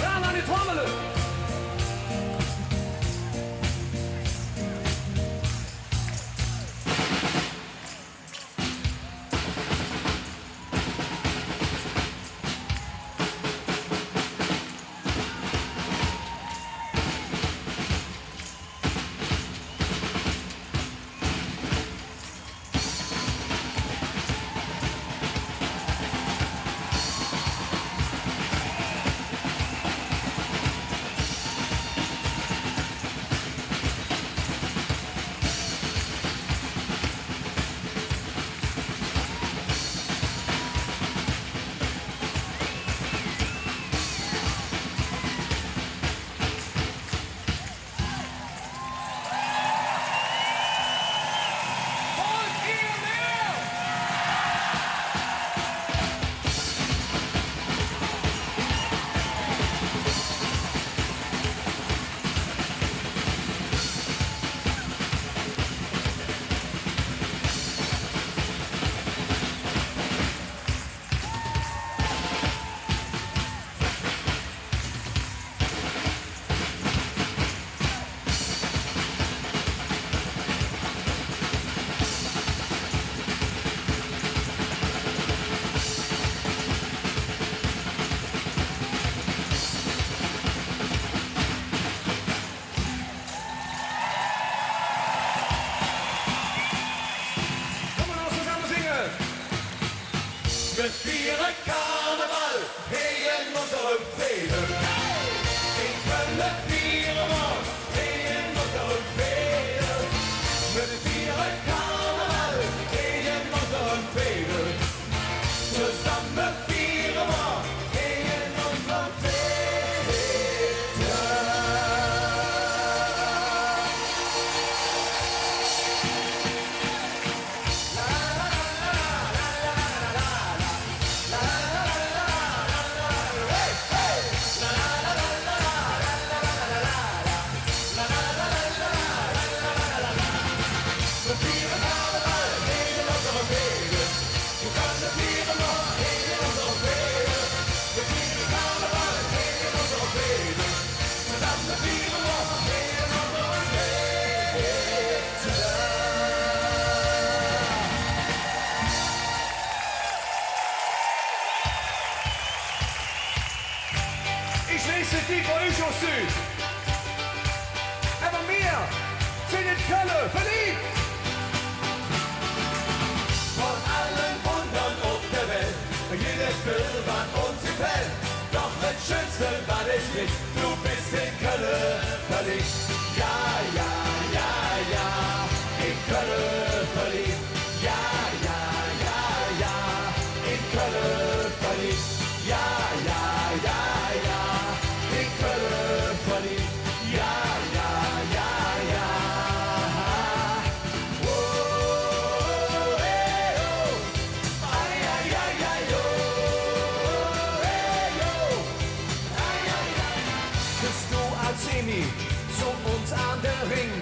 ran an die Trommele. Fiere Karneval hee en unsem Veedel. In Kölle fiere mer hee en unsem Veedel. Mer fiere Karneval hee en unsem Veedel. Zesamme fiere mer hee en unsem Veedel. Ich weiß nit, wie et bei üch aussüht, ävver mir sin en Kölle verliev. Vun alle Wunder op der Welt, jede Kölle, wat uns gefällt. Doch et Schönste, wat et gitt, do bes en Kölle verliev. Jo, jo, jo, jo, en Kölle verliev. Jo, jo, jo, jo, en Kölle verliev. Jo, jo, jo, jo, en Kölle verliev. Jo, jo, jo, jo. Oh, eh, oh. Ei, ei, ei, ei, oh, eh, oh. Ei, ei, ei, ei. Küss do als Emi zo uns an der Ring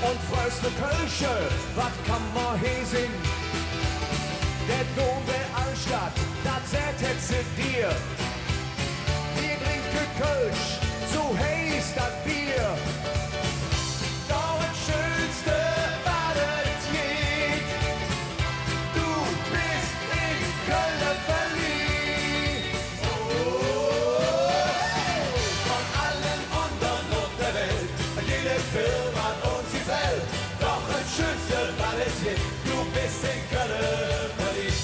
un frögs de Kölsche, wat kann mer hee sinn? Der Dom der Aldstadt, dat säht et ze dir. Mir drinke Kölsch, su heiß dat Bier. Doch et Schönste, wat et gitt, do bes en Kölle verliev. Oh, vun alle Wunder op der Welt, jede Kölle, wat uns gefällt. Doch et Schönste, wat et gitt, do bes en Kölle verliev.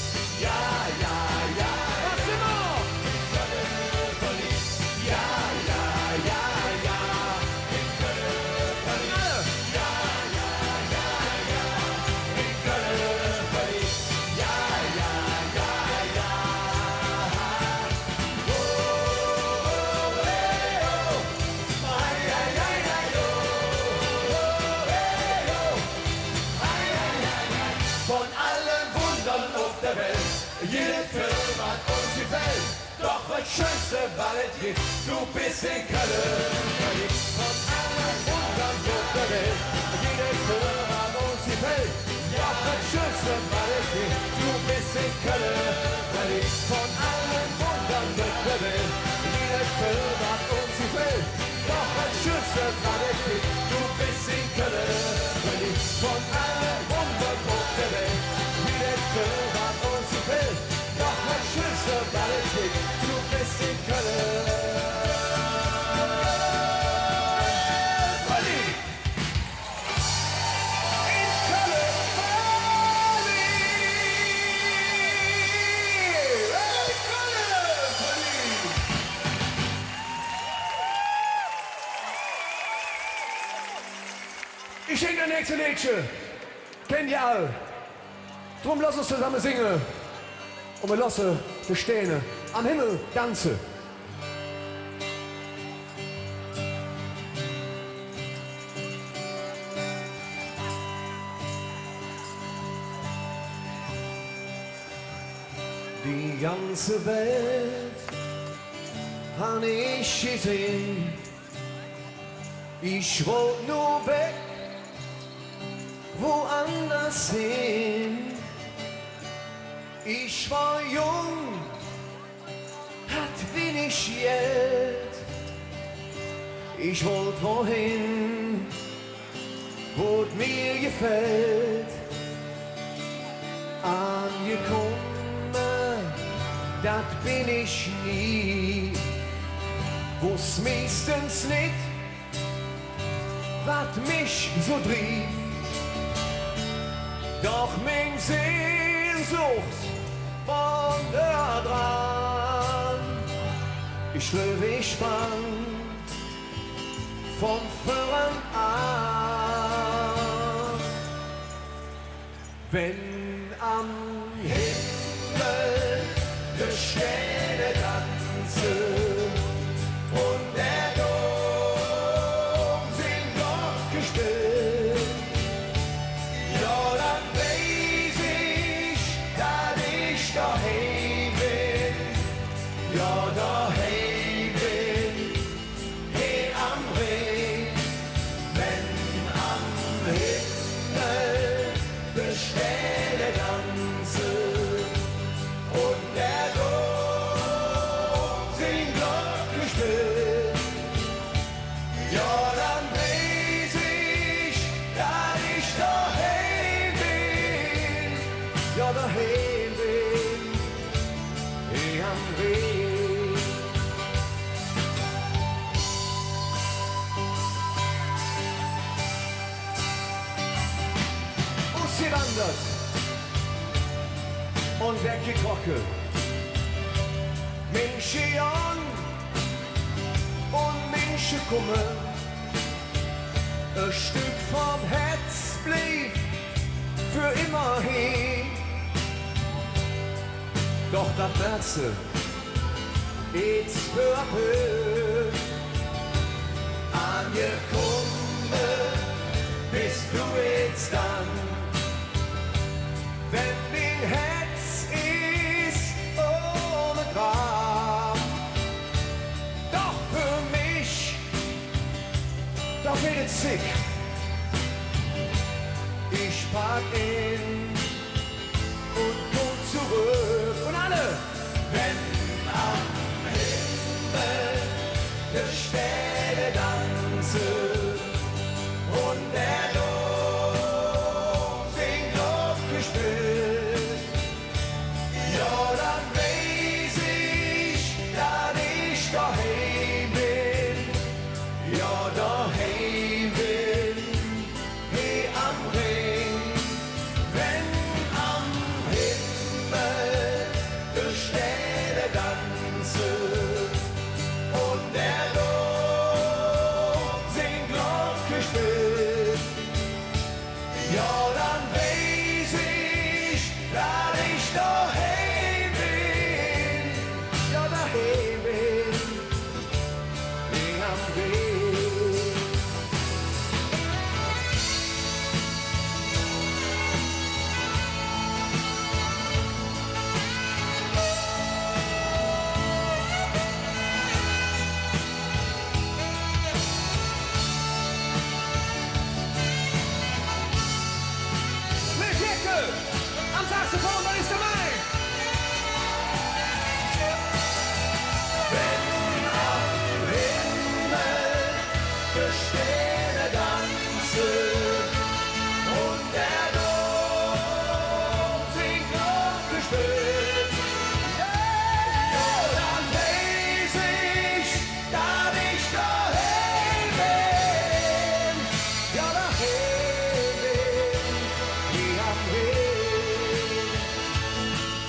Jo, jo, jo, jo. Wat sin mer? En Kölle verliev. Jo, jo, jo, jo. En Kölle verliev. Jo, jo, jo, jo. En Kölle verliev. Jo, jo, jo, jo. Oh, oh, eh, oh. Ei, ei, ei, ei, oh, oh, eh, oh. Ei, ei, ei, ei. Vun alle Wunder op der Welt, jede Kölle, wat uns gefällt. Doch et Schönste, wat et gitt, do bes en Kölle verliev. Vun alle Wunder op der Welt, jede Kölle, wat uns gefällt. Doch et Schönste, wat et gitt, do bes en Kölle verliev. Vun alle Wunder op der Welt, jede Kölle, wat uns gefällt. Doch et Schönste, wat et gitt, do bes en Kölle verliev. Vun alle Wunder op der Welt, jede Kölle, wat uns gefällt. Doch et Schönste, wat et gitt, do bes en Kölle verliev. En Kölle verliev. En Kölle verliev. Ich sing dat nächste Leedche. Kennt ehr all. Dröm loss uns zesamme singe. Un mer looße de Stääne am Himmel danze. Die ganze Welt han ich gesehn. Ich wollt nur weg, woanders hin. Ich war jung, hatt winnig Geld. Ich wollt wohin, wo et mir gefällt. Angekumme, dat ben ich nie. Woss meistens nit, wat mich su driev. Doch ming Sehnsucht Vorn dran, ich löw, ich fang vun vörren aan. Wenn am Himmel de Stääne danze un der Dom sing Glocke spillt, jo, dann weiß ich, dat ich doheim ben, jo, doheim ben. He am Rhing, wenn am Himmel de Stääne danze un der Dom sing Glocke spillt, jo, dann weiß ich, dat ich doheim ben, jo, doheim ben. He am Rhing. Usgewandert un weggekroche. Minsche gonn un Minsche kumme. E Stöck vum Hätz bliev för immer hee. Doch dat Herze, et peu à peu angekumme bes do et dann, wenn ming Hätz es ohne Grav. Doch för mich, do weed et zick. Ich pack en un kumm zoröck. Un alle! Wenn am Himmel de Stääne danze un der Dom sing Glocke spillt, jo, dann weiß ich, dat ich doheim ben, jo, doheim ben, he am Rhing. Wenn am Himmel de Stääne danze un der Dom sing Glocke spillt, jo, dann weiß ich, dat ich doheim ben. Jo, doheim ben. He am Rhing. Mick Hecke am Saxophon, wat es dobei? Wenn am Himmel de Stääne danze un der Dom sing Glocke spillt, jo, dann weiß ich, dat ich doheim ben. Jo, doheim ben. He am Rhing.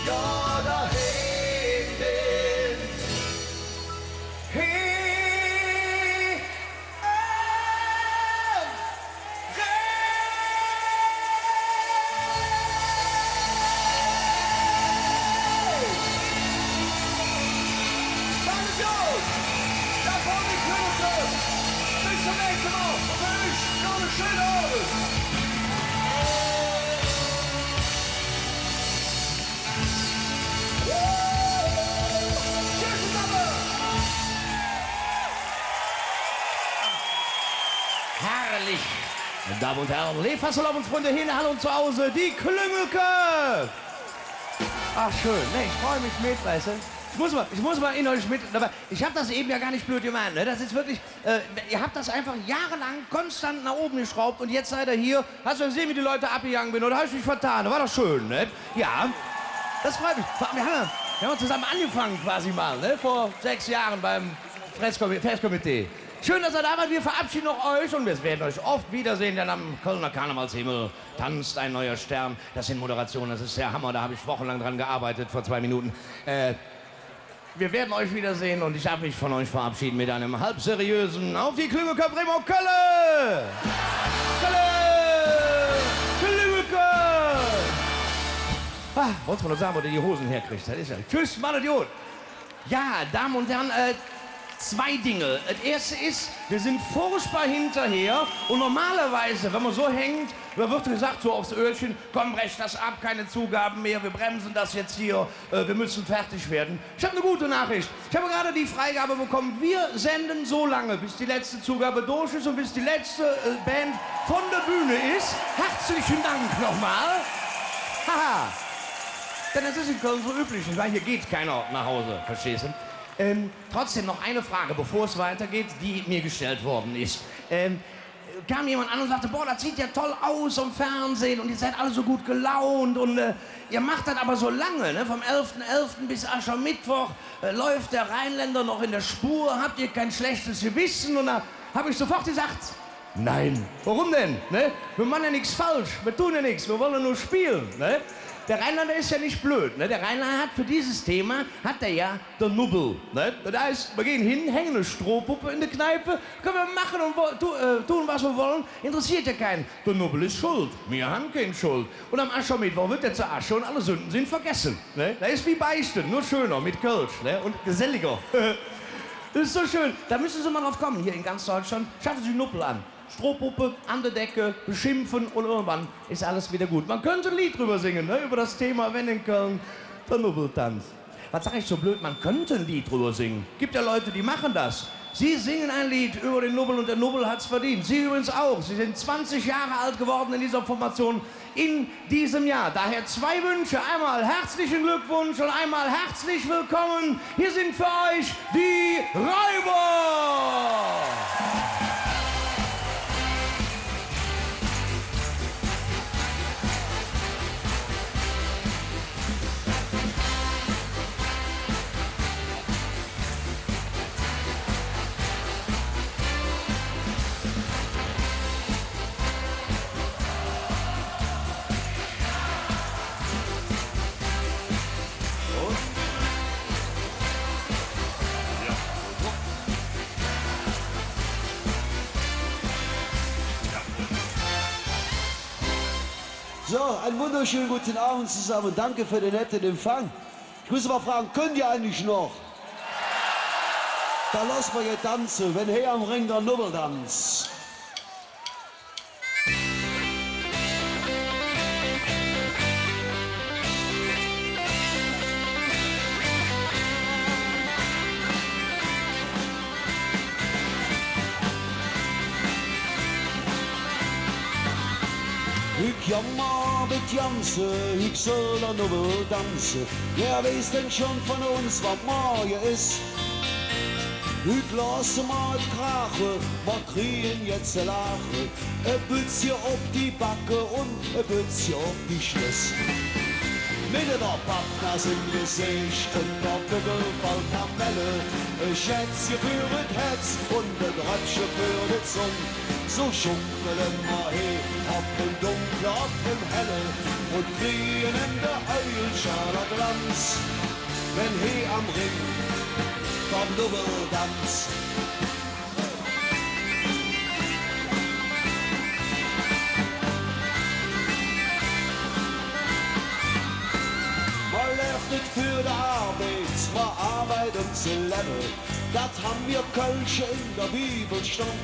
Jo, doheim ben. He am Rhing. Maht et god! Dat wor de Klöppel! Bes zom nächste Mol! Un för üch noch ene schöne Ovend! Herrlich! Meine Damen und Herren, leev Fastelovendsfründe, Hinnerhall und zu Hause, die Klüngelke! Ach, schön. Nee, ich freue mich mit, weißt du? Ich muss mal, ich muss mal in euch mit, aber ich hab das eben ja gar nicht blöd gemeint, ne? Das ist wirklich, äh, ihr habt das einfach jahrelang konstant nach oben geschraubt und jetzt seid ihr hier. Hast du gesehen, wie die Leute abgegangen sind? Oder hab ich mich vertan? War doch schön, ne? Ja. Das freut mich. Wir haben ja, wir haben ja zusammen angefangen quasi mal, ne? Vor sechs Jahren beim Festkomi-, Festkomitee. Schön, dass ihr da wart. Wir verabschieden auch euch und wir werden euch oft wiedersehen, denn am Kölner Karnevalshimmel tanzt ein neuer Stern. Das sind Moderationen, das ist der Hammer. Da habe ich wochenlang dran gearbeitet, vor zwei Minuten. Äh, wir werden euch wiedersehen und ich darf mich von euch verabschieden mit einem halb seriösen Auf die Klüngelkör, Bremer, Kölle! Kölle! Klüngelkör! Ah, wollte man noch sagen, wo der die Hosen herkriegt. Das ist ja. Tschüss, macht es gut. Ja, Damen und Herren, äh, zwei Dinge. Das erste ist, wir sind furchtbar hinterher. Und normalerweise, wenn man so hängt, da wird gesagt, so aufs Öhrchen: „Komm, brech das ab, keine Zugaben mehr, wir bremsen das jetzt hier, äh, wir müssen fertig werden.“ Ich habe eine gute Nachricht. Ich habe gerade die Freigabe bekommen, wir senden so lange, bis die letzte Zugabe durch ist und bis die letzte, äh, Band von der Bühne ist. Herzlichen Dank nochmal. Haha. Denn es ist in Köln so üblich, nicht wahr? Hier geht keiner nach Hause, verstehst du? Ähm, trotzdem noch eine Frage, bevor es weitergeht, die mir gestellt worden ist. Ähm, kam jemand an und sagte: „Boah, das sieht ja toll aus am Fernsehen und ihr seid alle so gut gelaunt und, äh, ihr macht das aber so lange, ne? Vom elften elften bis Aschermittwoch, äh, läuft der Rheinländer noch in der Spur, habt ihr kein schlechtes Gewissen?“ Und da habe ich sofort gesagt: „Nein. Warum denn? Ne? Wir machen ja nichts falsch. Wir tun ja nichts. Wir wollen nur spielen, ne?“ Der Rheinländer ist ja nicht blöd, ne? Der Rheinländer hat für dieses Thema, hat er ja der Nubbel, ne? Das heißt, wir gehen hin, hängen eine Strohpuppe in der Kneipe, können wir machen und wo-, tu-, äh, tun, was wir wollen, interessiert ja keinen. Der Nubbel ist schuld. Wir haben keine Schuld. Und am Aschermittwoch wird er zur Asche und alle Sünden sind vergessen, ne? Das ist wie Beichten, nur schöner, mit Kölsch, ne? Und geselliger. Das ist so schön. Da müssen Sie mal drauf kommen, hier in ganz Deutschland. Schaffen Sie einen Nubbel an. Strohpuppe an der Decke, beschimpfen und irgendwann ist alles wieder gut. Man könnte ein Lied drüber singen, ne? Über das Thema, wenn in Köln der Nubbel tanzt. Was sag ich so blöd, man könnte ein Lied drüber singen. Gibt ja Leute, die machen das. Sie singen ein Lied über den Nubbel und der Nubbel hat's verdient. Sie übrigens auch. Sie sind zwanzig Jahre alt geworden in dieser Formation in diesem Jahr. Daher zwei Wünsche. Einmal herzlichen Glückwunsch und einmal herzlich willkommen. Hier sind für euch die Räuber. So, einen wunderschönen guten Abend zusammen. Danke für den netten Empfang. Ich muss mal fragen, könnt ihr eigentlich noch? Dann loss mer jet danze, wenn hee am Ring der Nubbel danz. Hück jammer et Janze, hück soll der Nubbel danze. Wer weiß dann schon von uns, wat morge es? Hück looße mer et kraache, mer kriegen jetz ze laache. E Bützche op die Backe un e Bützche op die Schlöss. Met ener Pappnas em Geseech un e paar Büddel voll Kamelle, e Schätzche för et Hätz un e Dröppche för de Zung. Su schunkele mer hee op em Dunkle, op em Helle un kriegen en der Äugelschale Glanz, wenn hee am Ring der Nubbel danz. Mer läv nit för de Arbeid, mer arbeidt, öm ze levve. Dat han mer Kölsche en der Bibel stonn.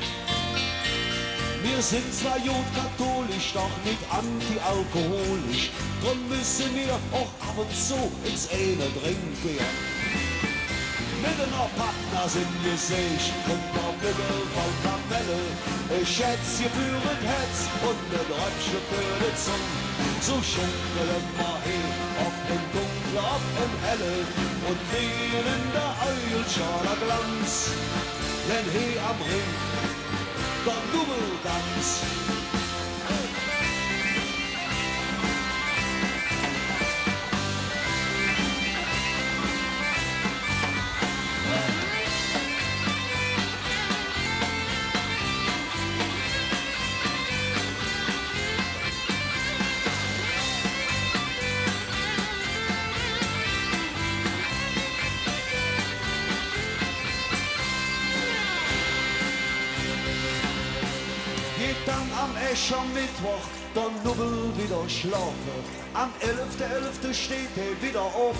Mer sin zwor god katholisch, doch nit antialkoholisch. Dröm müsse mer och av un zo ens eine drinke, jo. Met ener Pappnas em Geseech un e paar Büddel voll Kamelle, e Schätzche för et Hätz un e Dröppche för de Zung. Su schunkele mer hee, op em Dunkle, op em Helle, un kriegen en der Äugelschale Glanz, wenn hee am Ring der Nubbel danz. Äschermittwoch, der Nubbel widder schlofe. Am elfte elfte steiht hä widder op.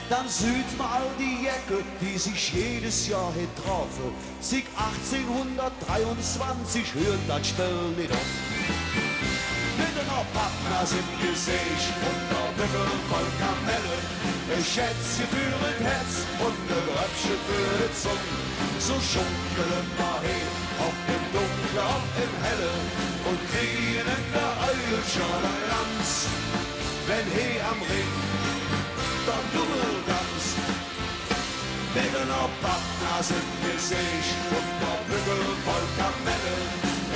Dann süht mer all die Jecke, die sich jedes Johr hät trofe. Zick achtzehnhundertdreiunzwanzig hürt dat Spill nit op. Met ener Pappnas em Geseech un der Büggel voll Kamelle, e Schätzche för et Hätz un e Dröppche för de Zung, su schunkele mer hee op dem Dunkle, op dem Helle un kriegen en der Äugelcher der Glanz, wenn hee am Ring der Nubbel danz. Met ener Pappnas em Geseech un der Büggel voll Kamelle,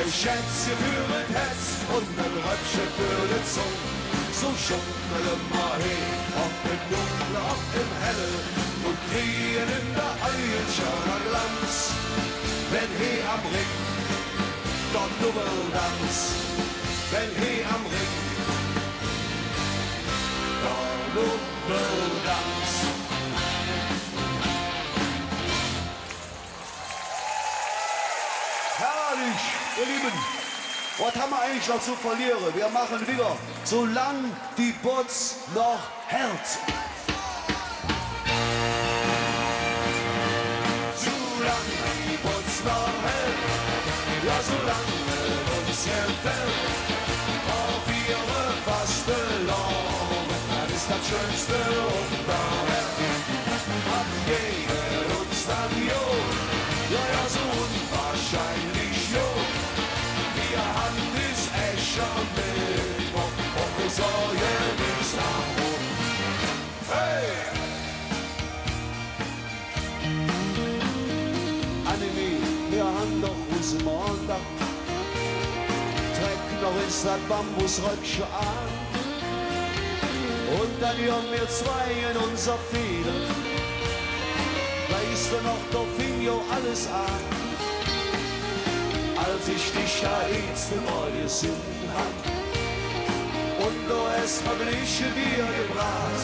e Schätzche för et Hätz un e Dröppche för de Zung, su schunkele mer hee op dem Dunkle, op dem Helle un kriegen en der Äugelcher der Glanz, wenn hee am Ring der Nubbel danz, wenn hee am Ring der Nubbel danz. Herrlich, ihr Lieben. Wat han mer eigentlich noch ze verliere? Mer maache widder, su lang die Botz noch hält. Su lang die Botz noch hält, jo, su lang et uns gefällt, mache mer Fastelovend, dat es dat Schönste op der Welt. Wat geiht uns dann god, jo, jo, su unwahrscheinlich god. Mer han bes Äschermittwoch un mer sorge nix drum. Hey! Annemie, mer han doch Rusemondag. Treck noch ens dat Bambusröckche aan. Un dann gonn mer zwei en unser Veedel. Weiß do noch, do fing jo alles aan. Als ich dich dat eetste Mol gesinn han, un do häs mer Bliche Bier gebraht.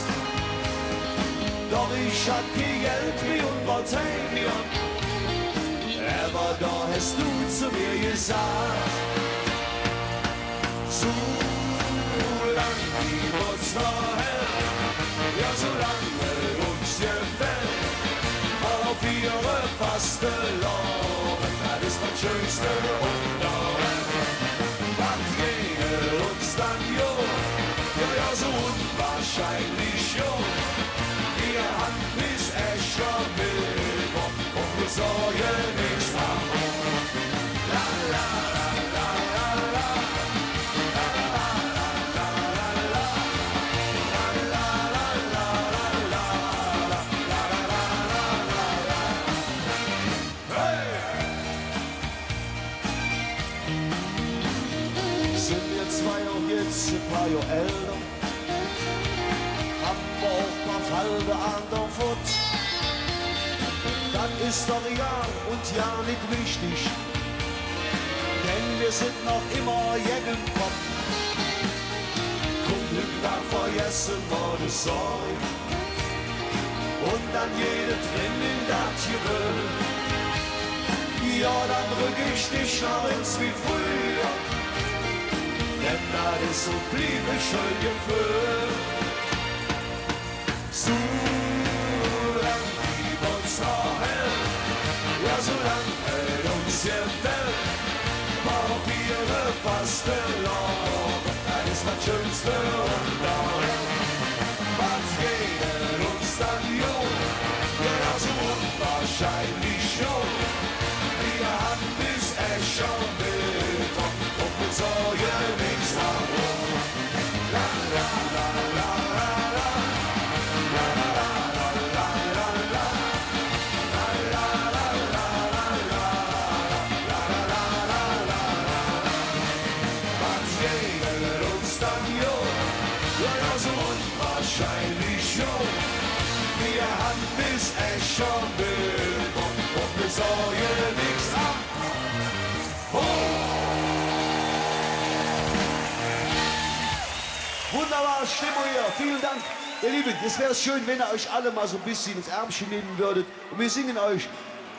Doch ich hatt kei Geld mih un Portemonnaie, ävver do häs do zo mir gesaht: Su lang die Botz noch hält, jo, su lang et uns gefällt, mache mer Fastelovend, dat es dat Schönste op der Welt. Wat geiht et uns dann god, jo, jo, su unwahrscheinlich god. Mer han bes Äschermittwoch un mer sorge nix drum. Sin mer zwei och jetz e paar Johr älder, han mer och paar Falde an der Fott. Dat es doch egal un jo nit wichtig, denn mer sin noch immer jeck em Kopp. Kumm, hügg, do vergesse mer de Sorg un dann geiht et rin en dat Gewöhl. Jo, dann dröck ich dich noch ens wie fröher, denn dat es un bliev e schön Geföhl. Su lang die Botz noch hält, jo, su lang et uns gefällt, mache mer Fastelovend, dat es dat Schönste op der Welt. Wat geiht et uns dann god, jo, jo, su unwahrscheinlich god. Mer han bes Äschermittwoch un mer sorge nix drum. Wat geiht et uns dann god, jo, jo, su unwahrscheinlich god. Mer han bes Äschermittwoch un mer sorge nix drum. Wunderbare Stimmung hier, vielen Dank. Ihr Lieben, jetzt wär's schön, wenn ihr euch alle mal so ein bisschen ins Ärmchen nehmen würdet. Und wir singen euch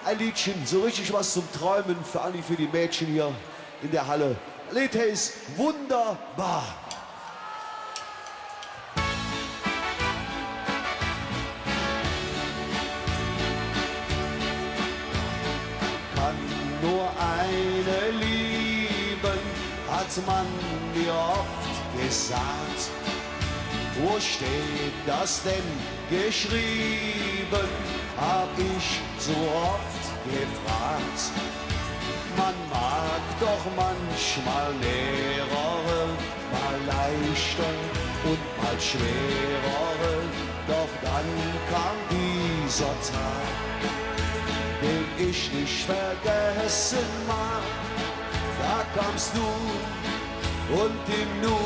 ein Liedchen, so richtig was zum Träumen, vor allem für die Mädchen hier. in der Halle. Leed heiß Wunderbar. Kann nur eine lieben, hat man mir oft gesagt. Wo steht das denn geschrieben, hab ich so oft gefragt. Man mag doch manchmal mehrere, mal leichter und mal schwerer, doch dann kam dieser Tag, den ich nicht vergessen mag. Da kamst du und im Nu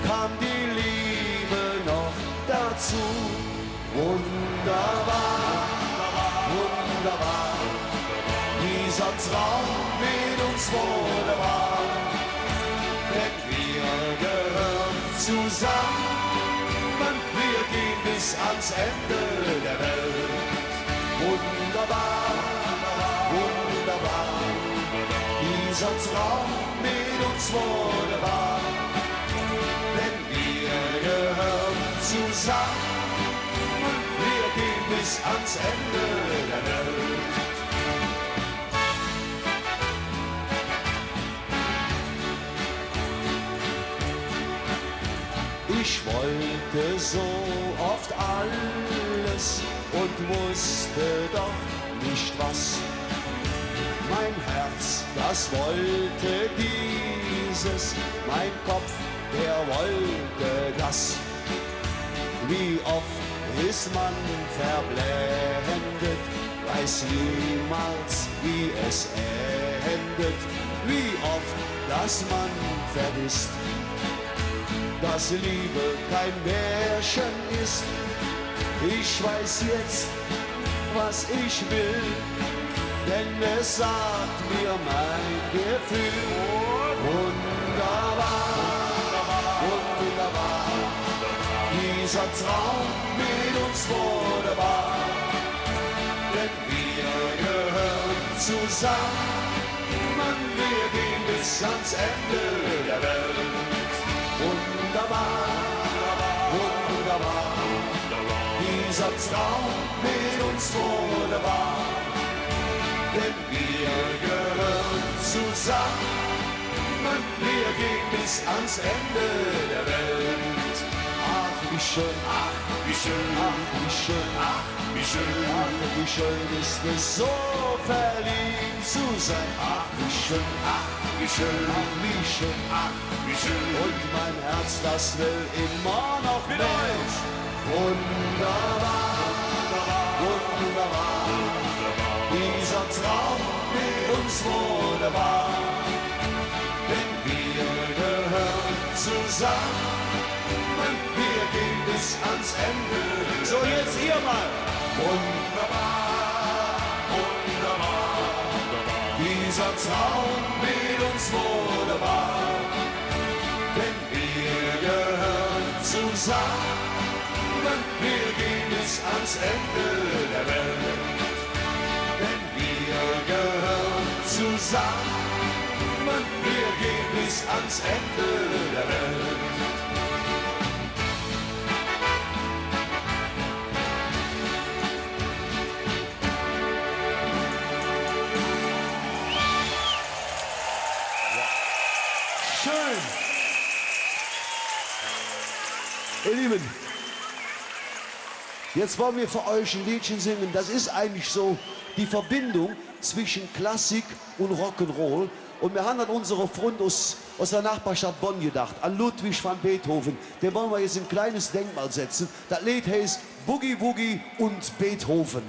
kam die Liebe noch dazu. Wunderbar, wunderbar, dieser Traum mit uns wurde wahr. Denn wir gehören zusammen, wir gehen bis ans Ende der Welt. Wunderbar, wunderbar, dieser Traum mit uns wurde wahr. Denn wir gehören zusammen, wir gehen bis ans Ende der Welt. Ich wollte so oft alles und wusste doch nicht was. Mein Herz, das wollte dieses, mein Kopf, der wollte das. Wie oft ist man verblendet, weiß niemals, wie es endet. Wie oft, dass man vergisst, dass Liebe kein Märchen ist. Ich weiß jetzt, was ich will, denn es sagt mir mein Gefühl. Wunderbar, wunderbar, dieser Traum mit uns wurde wahr. Denn wir gehören zusammen, wir gehen bis ans Ende der Welt. Wunderbar, wunderbar, dieser Traum mit uns wurde wahr. Denn wir gehören zusammen, wir gehen bis ans Ende der Welt. Ach, wie schön, ach, wie schön, ach, wie schön, ach, wie schön, ach, wie schön ist es, so verliebt zu sein. Ach, wie schön, ach, wie schön, ach, wie schön, ach, wie schön. Und mein Herz, das will immer noch mehr. Wunderbar, wunderbar, dieser Traum mit uns wurde wahr. Denn wir gehören zusammen, wir gehen bis ans Ende. So, jetzt ihr mal. Wunderbar, wunderbar, dieser Traum mit uns wurde wahr. Denn wir gehören zusammen, wir gehen bis ans Ende der Welt. Denn wir gehören zusammen, wir gehen bis ans Ende der Welt. Schön. Ihr Lieben, jetzt wollen wir für euch ein Liedchen singen. Das ist eigentlich so die Verbindung zwischen Klassik und Rock'n'Roll. Und wir haben an unsere Freunde aus, aus der Nachbarschaft Bonn gedacht, an Ludwig van Beethoven. Dem wollen wir jetzt ein kleines Denkmal setzen. Das Lied heißt Boogie Woogie und Beethoven.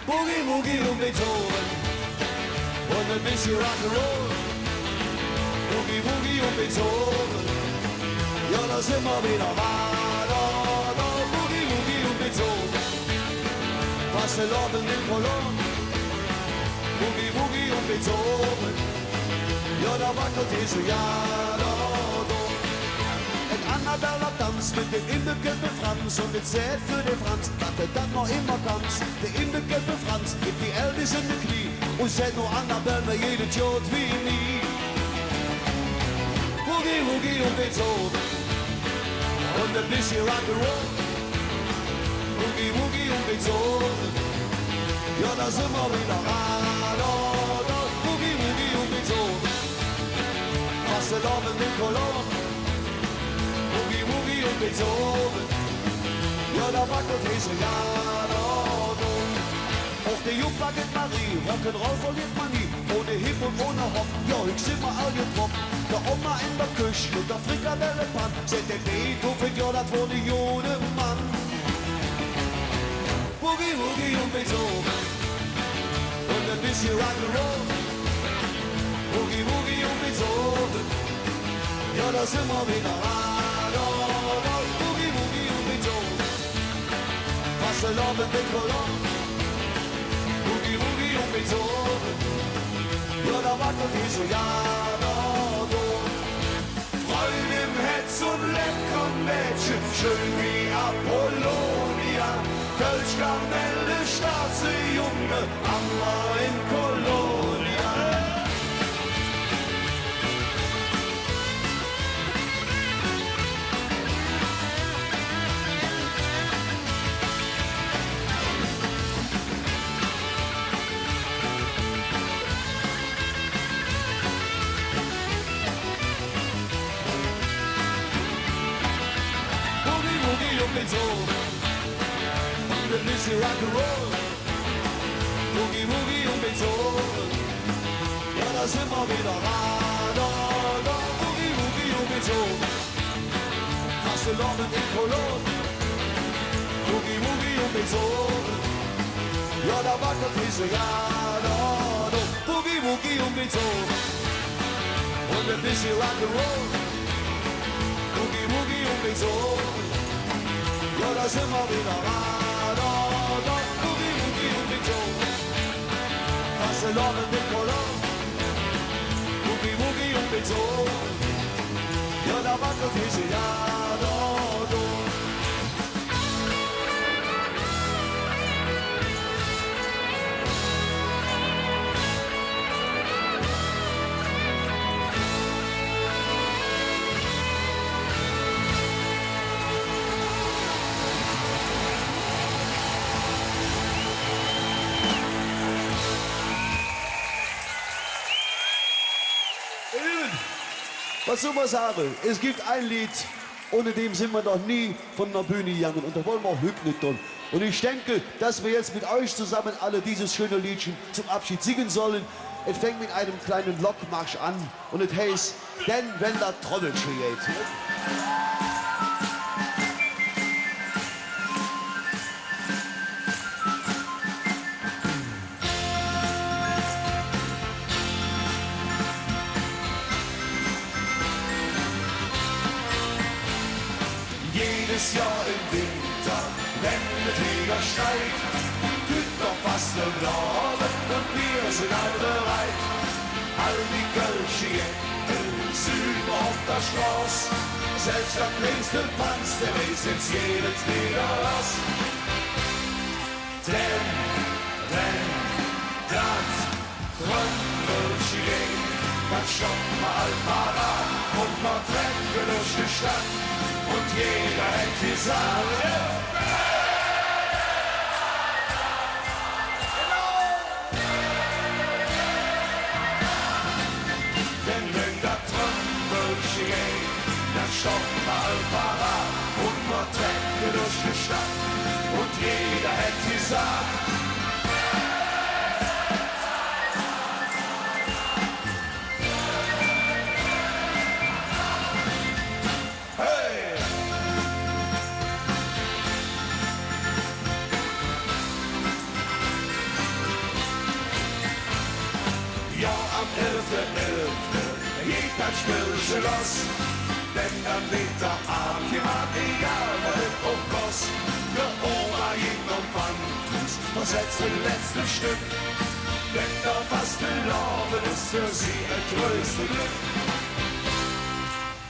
Boogie Woogie und Beethoven und ein bisschen Rock'n'Roll. Boogie Woogie un Beethoven. Jo, do sin mer widder, wa, do, do. Boogie Woogie un Beethoven. Fastelovend en Cologne. Boogie Woogie un Beethoven. Jo, do wackelt he su, jo, do, do. En Annabella danz met dem imbekleidte Franz un et sät för der Franz, dat hä dat noch immer kann. Der imbekleidte Franz geiht wie Elvis en de Knie un säht: „No Annabelle, mer geiht et god wie nie.“ Boogie Woogie un Beethoven un e bessche Rock'n'Roll. Boogie Woogie un Beethoven. Jo, do sin mer widder, ah, do, do. Boogie Woogie un Beethoven. Fastelovend en Cologne. Boogie Woogie un Beethoven. Jo, do wackelt he su, jo, do, do. Och de Juppa geiht Marie, Rock'n'Roll verliert mer nie. Ohne Hip un ohne Hop, jo, hügg sin mer all gedropp. De Oma en der Köch met der Frikadellepann, säht der Beethoven, jo, dat wor ene gode Mann. Boogie Woogie un Beethoven un e bessche Rock'n'Roll. Boogie Woogie un Beethoven. Jo, do sin mer widder, ah, do, do. Boogie Woogie un Beethoven. Fastelovend en Cologne. Boogie Woogie un Beethoven. Jo, do wackelt he su, jo, do, do. Freud im Herz und lecker Mädchen, schön wie Apollonia. Kölsch, Kamelle, schwarze Junge, Ammer in Colonia. Boogie Woogie un Beethoven un e bessche Rock'n'Roll. Boogie Woogie un Beethoven. Jo, do sin mer widder, ah, do, do. Boogie Woogie un Beethoven. Fastelovend en Cologne. Boogie Woogie un Beethoven. Jo, do wackelt he su, jo, do, do. Boogie Woogie un Beethoven. Un e bessche Rock'n'Roll. Boogie Woogie un Beethoven. Jo, do sin mer widder, ah, do, do. Boogie Woogie un Beethoven. Fastelovend en Cologne. Boogie Woogie un Beethoven. Jo, do wackelt he su, jo, do, do. Ihr Lieben, wat soll mer sage? Et gitt ene Lied, ohne däm sin mer noch nie vun der Bühn gegange, un dat wolle mer och hügg nit dun. Un ich denke, dat mer jetz met üch zesamme alle dit schöne Leedche zom Avscheed singe solle. Et fängk met enem kleine Lockmarsch aan un et heiß: „Denn wenn dat Trommelche geiht.“ Jedes Johr em Winter, wenn et widder schneit, kütt doch Fastelovend un mer sin all bereit. All die kölsche Gäng süht mer op der Stroß, selvs der kleinste Panz, dä weiß jetz, geiht et widder loss. Denn wenn dat Trömpelche geiht, dann stonn mer all parat un mer trecke durch de Stadt un jeder hät gesaht: Denn wenn dat Trömpelche geiht, dann stonn mer all parat un mer trecke durch de Stadt un jeder hät gesaht: Hey! Jo, am elfte elfte geiht Dat Spillche loss, denn dann weed der Arm jemand, egal wo et och koss. Der Oma jing nohm Pannenfuß, versetz et letzte Stöck. Denn der Fastelovend es för sie et größte Glöck.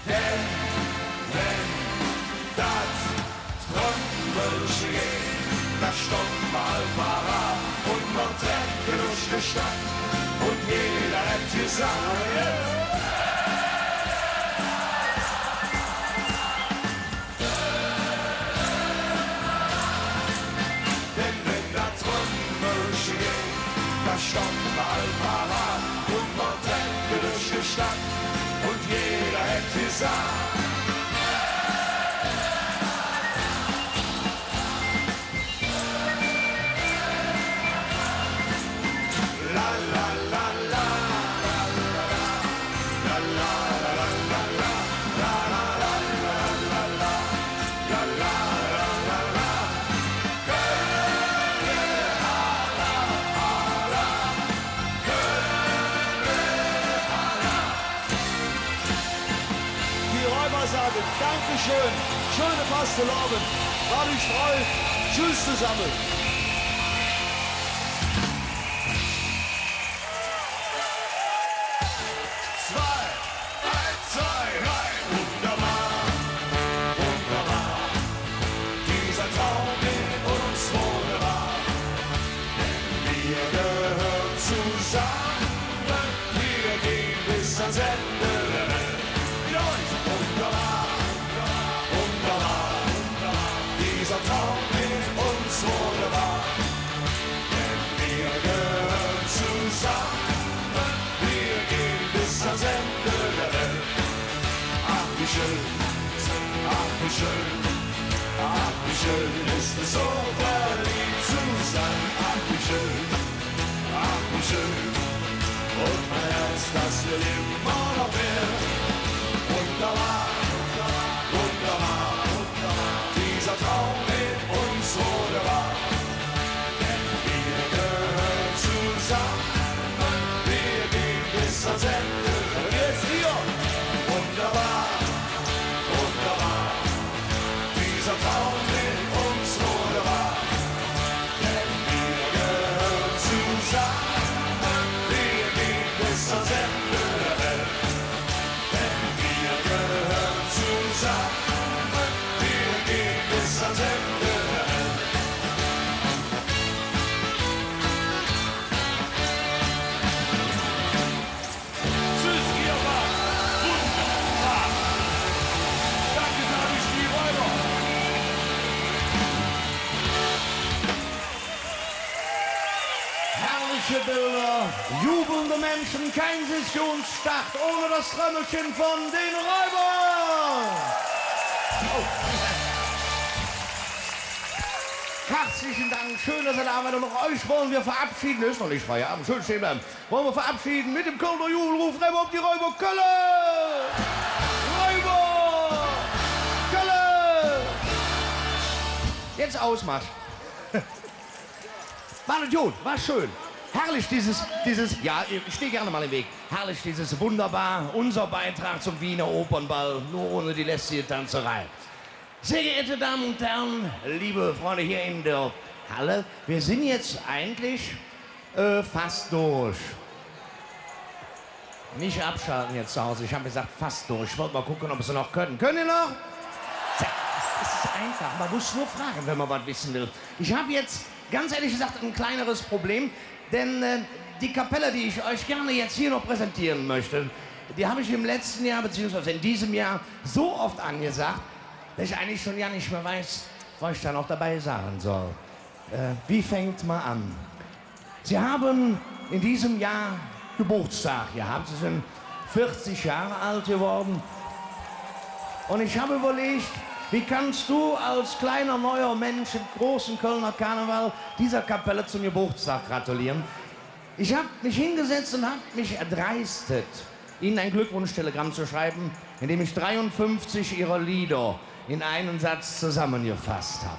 Denn, wenn dat Trömpelche geiht, do stonn mer all parat un mer tränke durch de Stadt un jeder hät gesaht: Denn wenn dat Trömpelche geiht, do stonn mer all parat un mer tränke durch de Stadt un jeder hät gesaht: Die Räuber sagen Dankeschön, schöne Fastelovend, wor üch frei. Tschüss zusammen. Zwei, eins, zwei, drei. Wunderbar, wunderbar. Dieser Traum, der uns wurde wahr. Denn wir gehören zusammen. Wir gehen bis ans Ende der Welt. Mit euch. Wunderbar, wunderbar, wunderbar. Dieser Traum, der uns wurde wahr. Denn wir gehören zusammen, wir gehen bis ans Ende der Welt. Ach, wie schön, ach, wie schön, ach, wie schön ist es, so verliebt zu sein. Ach, wie schön, ach, wie schön, und mein Herz, das will immer noch mehr. Wunderbar, wunderbar, dieser Traum, der uns wurde wahr. Denn wir gehören zusammen, wir gehen bis ans Ende. Und jetzt ihr. Wunderbar, wunderbar, dieser Traum, der uns wurde wahr. Denn wir gehören zusammen, wir gehen bis ans Ende der Welt. Denn wir gehören zusammen, wir gehen bis ans Ende der Welt. Tschüss, ihr wart wunderbar. Danke, sag ich, die Räuber. Herrliche Bilder, jubelnde Menschen, kein Sessionsstart ohne das Trömmelchen von den Räubern. Oh. Herzlichen Dank, schön, dass ihr da wart. Und auch euch wollen wir verabschieden. Ist noch nicht Feierabend, schön stehen bleiben. Wollen wir verabschieden mit dem Kölner Jubelruf. Räuber op die Räuber, Kölle! Räuber! Kölle! Jetzt Ausmarsch. War gut, war schön. Herrlich dieses, dieses, ja, ich stehe gerne mal im Weg. Herrlich dieses wunderbar, unser Beitrag zum Wiener Opernball, nur ohne die lästige Tanzerei. Sehr geehrte Damen und Herren, liebe Freunde hier in der Halle, wir sind jetzt eigentlich, äh, fast durch. Nicht abschalten jetzt zu Hause. Ich hab gesagt, fast durch. Ich wollte mal gucken, ob Sie noch können. Können ihr noch? Tja, es ist einfach. Man muss nur fragen, wenn man was wissen will. Ich habe jetzt, ganz ehrlich gesagt, ein kleineres Problem, denn, äh, die Kapelle, die ich euch gerne jetzt hier noch präsentieren möchte, die habe ich im letzten Jahr beziehungsweise in diesem Jahr so oft angesagt, dass ich eigentlich schon ja nicht mehr weiß, was ich da noch dabei sagen soll. Äh, wie fängt man an? Sie haben in diesem Jahr Geburtstag gehabt. Sie sind vierzig Jahre alt geworden. Und ich habe überlegt, wie kannst du als kleiner neuer Mensch im großen Kölner Karneval dieser Kapelle zum Geburtstag gratulieren? Ich hab mich hingesetzt und hab mich erdreistet, Ihnen ein Glückwunschtelegramm zu schreiben, in dem ich dreiundfünfzig Ihrer Lieder in einen Satz zusammengefasst hab.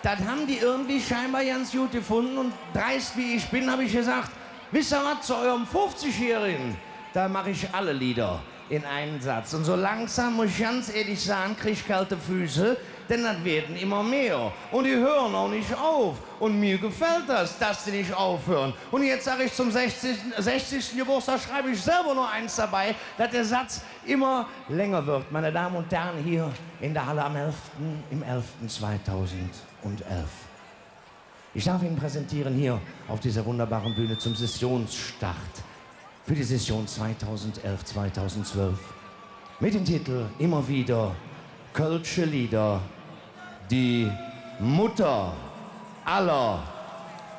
Dat han die irgendwie scheinbar ganz god gefunde un dreist wie ich bin, han ich gesaht: Wesst ehr wat, zo üürem fuffzigjährigen Do maach ich alle Leeder en einem Satz. Un su langsam, muss ich ganz ihrlich sage, krigg ich kalte Füße, denn dat weede immer mih. Un die hüre och nit op. Un mir gefällt dat, dat se nit ophüre. Un jetz sag ich, zom sechzigste, sechzigste Gebootsdag schrieve ich selver noch eins dobei, dat der Satz immer länger weed. Meine Damen und Herren, hier in der Halle am elften, im elften zweitausendelf. Ich darf Ihnen präsentieren hier auf dieser wunderbaren Bühne zum Sessionsstart für die Session zweitausendelf, zweitausendzwölf mit dem Titel immer wieder Kölsche Leeder, die Mutter aller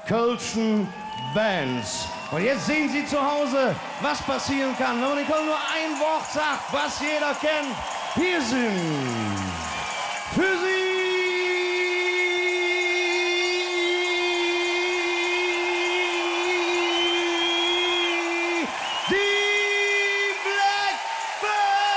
kölschen Bands. Und jetzt sehen Sie zu Hause, was passieren kann, wenn man in Köln nur ein Wort sagt, was jeder kennt. Hier sind für Sie die Bläck Fööss!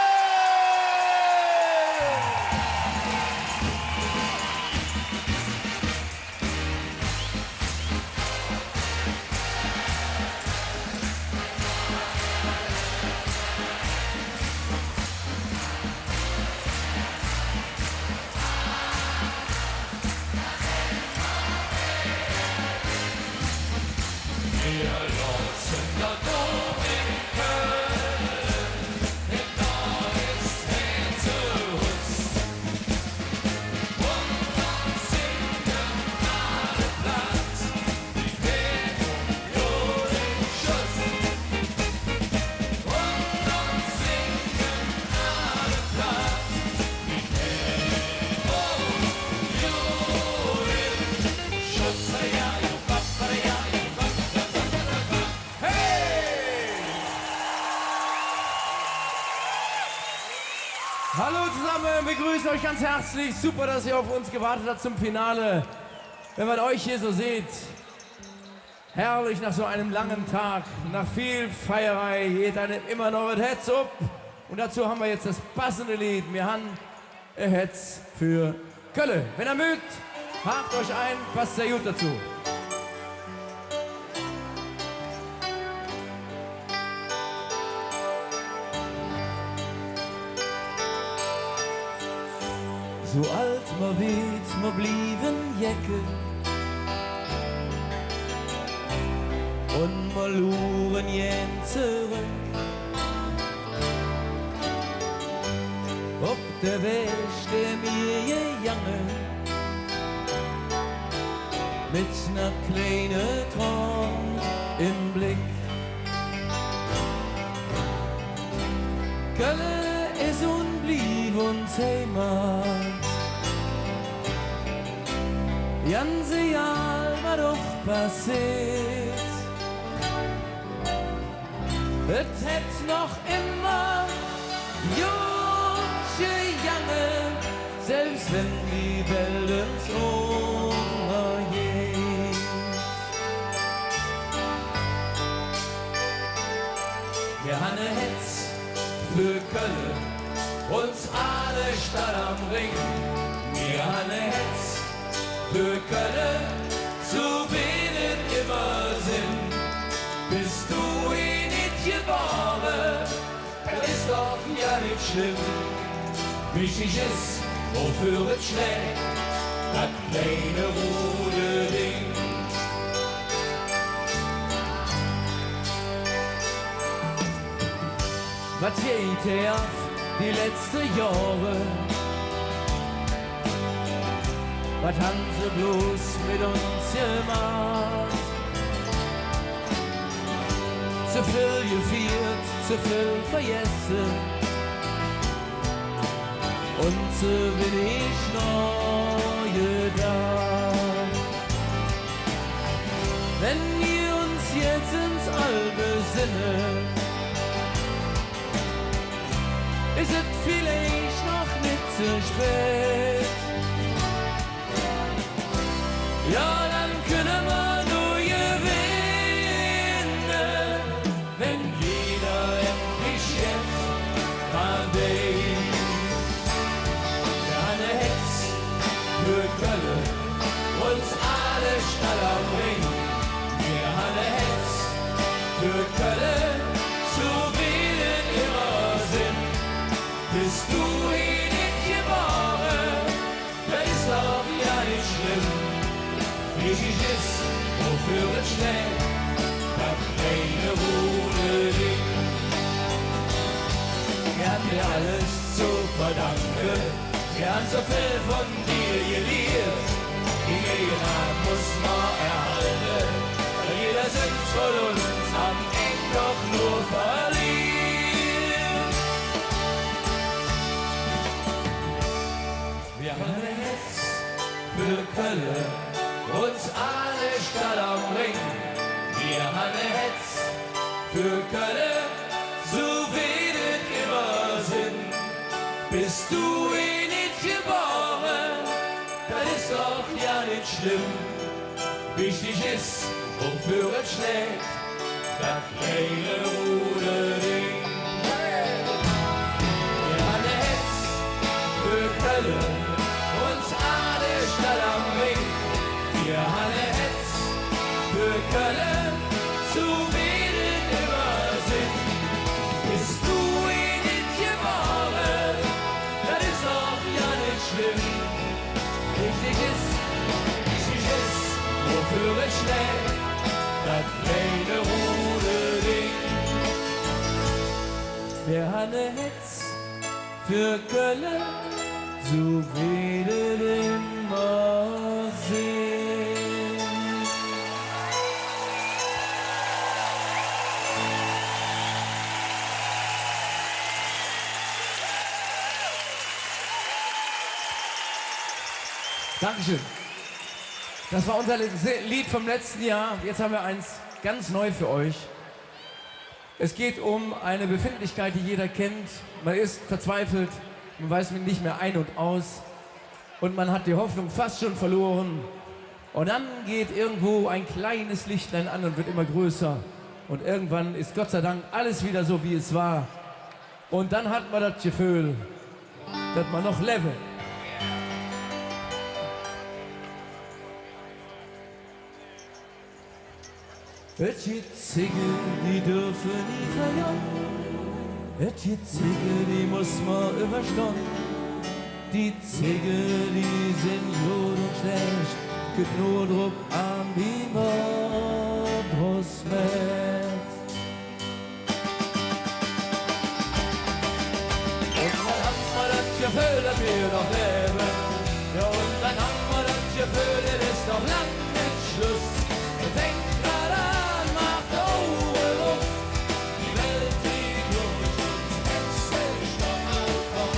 Hallo zusammen, wir grüßen euch ganz herzlich. Super, dass ihr auf uns gewartet habt zum Finale. Wenn man euch hier so sieht, herrlich, nach so einem langen Tag, nach viel Feierei, geht einem immer noch et Hätz op. Und dazu haben wir jetzt das passende Lied. Mir han et Hätz för Kölle. Wenn ihr mögt, hakt euch ein, passt sehr gut dazu. Su ald mer weed, mer blieve Jecke un mer luure gään zoröck op der Wäg, dä mir gegange, met ner kleine Tron em Bleck. Kölle es un bliev uns Heimat, ganz egal, wat och passeet. Et hät noch immer god gegange, selvs wenn die Welt ens ungergeiht. Mir han e Hätz för Kölle, uns aale Stadt am Rhing. Mir han e Hätz för Kölle, su weed et immer sin. Bes do hee nit gebore, dat es doch jo nit schlemm. Wichtig es, woför et schläg, dat kleine rude Ding. Wat geiht hee av die letzte Johre? Wat han se bloß met uns gemaht? Ze vill gefiert, ze vill vergesse un ze winnig neu gedaach. Wenn mer uns jetz ens all besenne, es et villeich noch nit ze spät. Jo, dann künne mer nor gewinne, wenn jeder endlich jet dran deit. Mir han e Hätz för Kölle, uns aale Stadt am Rhing. Mir han e Hätz för Kölle, su wie Wichtig es, woför et schläg, dat kleine rude Ding. Mer han dir alles zo verdanke, mer han su vill vun dir geliert. Die Gelegenheit muss mer erhalte, weil jeder Sinn vun uns am Eng doch nor verliert. Mer han e Hätz för Kölle, uns aale Stadt am Ring. Mer han e Hätz för Kölle, su weed et immer sin. Bes do hee nit gebore, dat es doch jo nit schlemm. Wichtig es, woför et schläg, dat kleine rude Ding. Mer han e Hätz för Kölle, uns aale Stadt am Ring. Mer han e Hätz för Kölle, su weed et immer sin. Bes do hee nit gebore, dat es doch jo nit schlemm. Wichtig es, wichtig es, woför et schläg, dat kleine rude Ding. Mer han e Hätz för Kölle, su weed et immer sin. Dankeschön. Das war unser Le-, Se-, Lied vom letzten Jahr. Jetzt haben wir eins ganz neu für euch. Es geht um eine Befindlichkeit, die jeder kennt. Man ist verzweifelt, man weiß nicht mehr ein und aus. Und man hat die Hoffnung fast schon verloren. Und dann geht irgendwo ein kleines Lichtlein an und wird immer größer. Und irgendwann ist Gott sei Dank alles wieder so, wie es war. Und dann hat man das Gefühl, dat mer noch levve. Et gitt Zigge, die dörfe nie vergonn. Et gitt Zigge, die muss mer üvverstonn. Die Zigge, die sin god un schlääch, kütt nor drop aan, wie mer drus mäht. Un dann han mer dat Geföhl, dat mer noch levve. Jo, un dann han mer dat Geföhl, et es noch lang nit Schluss. Et fängk grad aan, maach de Auge op. Die Welt drih durch uns, et es doch einfach.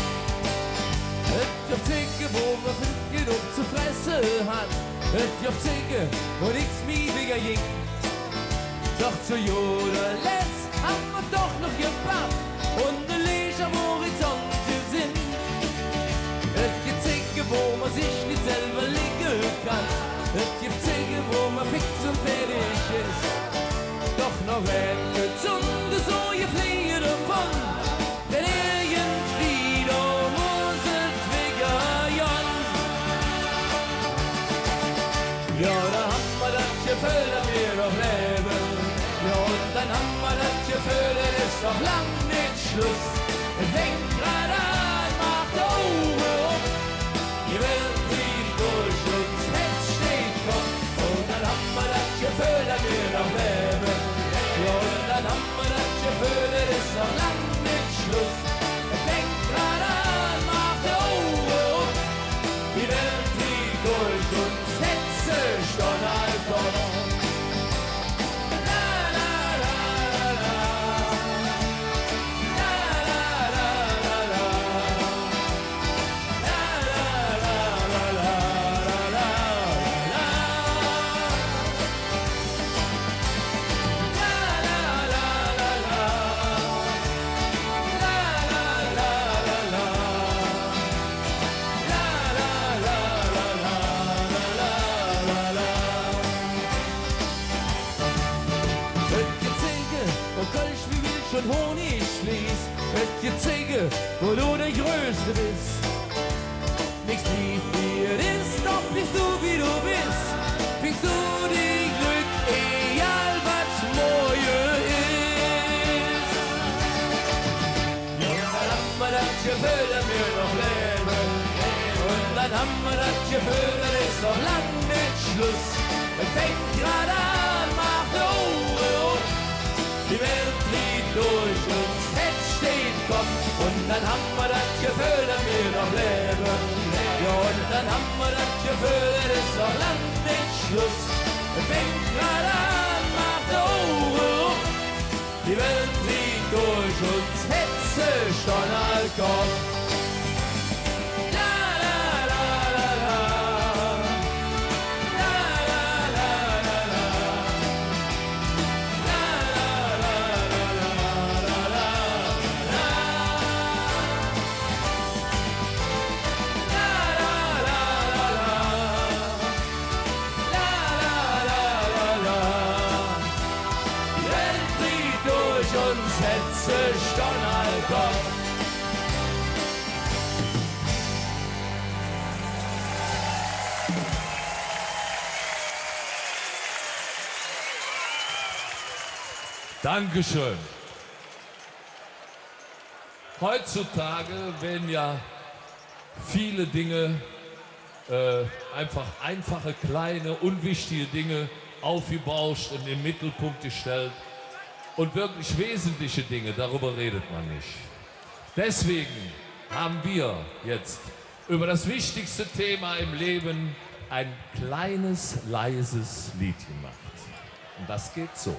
Et gitt Zigge, wo mer vill genog ze fresse han. Et gitt Zigge, wo nix mih wigger gingk. Doch zo goder Letz han mer doch noch gepack un e Leech am Horizont gesinn. Et gitt Zigge, wo mer sich nit selver ligge kann. Et gitt Zigge, wo mer fix un fäädig es. Doch noch en Stunde su geflieget dovun. Denn irgendwie, do muss et wigger gonn. Jo, do han mer dat Geföhl, dat mer noch levve. Jo, un dann han mer dat Geföhl, et es noch lang nit Schluss. Et fängk grad aan, maach de Auge op. Die Welt drih durch uns, et steiht Kopp. Un dann han mer dat Geföhl, dat mer noch levve. Jo, un dann han mer dat Geföhl, et es noch lang nit Schluss. Et fängk grad aan, maach de Auge op. Die Welt drih durch uns, et steiht Kopp. Et gitt Zigge, wo Kölsch wie Milch un Honnig fließ. Et gitt Zigge, wo do der Größte bes. Nix blievt, wie et es, doch blievs do, wie do bes. Fings do di Glöck, egal wat morge es. Jo, dann han mer dat Geföhl, dat mer noch levve. Un dann han mer dat Geföhl, et es noch lang nit Schluss. Et fängk grad aan, maach de Ohre op. Die Welt dreht durch uns, Herz steiht Kopp. Un dann han mer dat Geföhl, dat mer noch levve. Jo, un dann han mer dat Geföhl, et es noch lang nit Schluss. Et fängk grad aan, maach de Ohre op. Die Welt dreht durch uns, Hetze, Stonn al Kopp. La, la, la, la, la. La, la, la, la, la. La, la, la, la, la, la. La, la, la, la, la. La, la, la, la, la. Die Welt dreht durch uns, Hetze, Stonn al Kopp. Dankeschön. Heutzutage werden ja viele Dinge, äh, einfach einfache, kleine, unwichtige Dinge aufgebauscht und in den Mittelpunkt gestellt. Und wirklich wesentliche Dinge, darüber redet man nicht. Deswegen haben wir jetzt über das wichtigste Thema im Leben ein kleines, leises Lied gemacht. Und das geht so.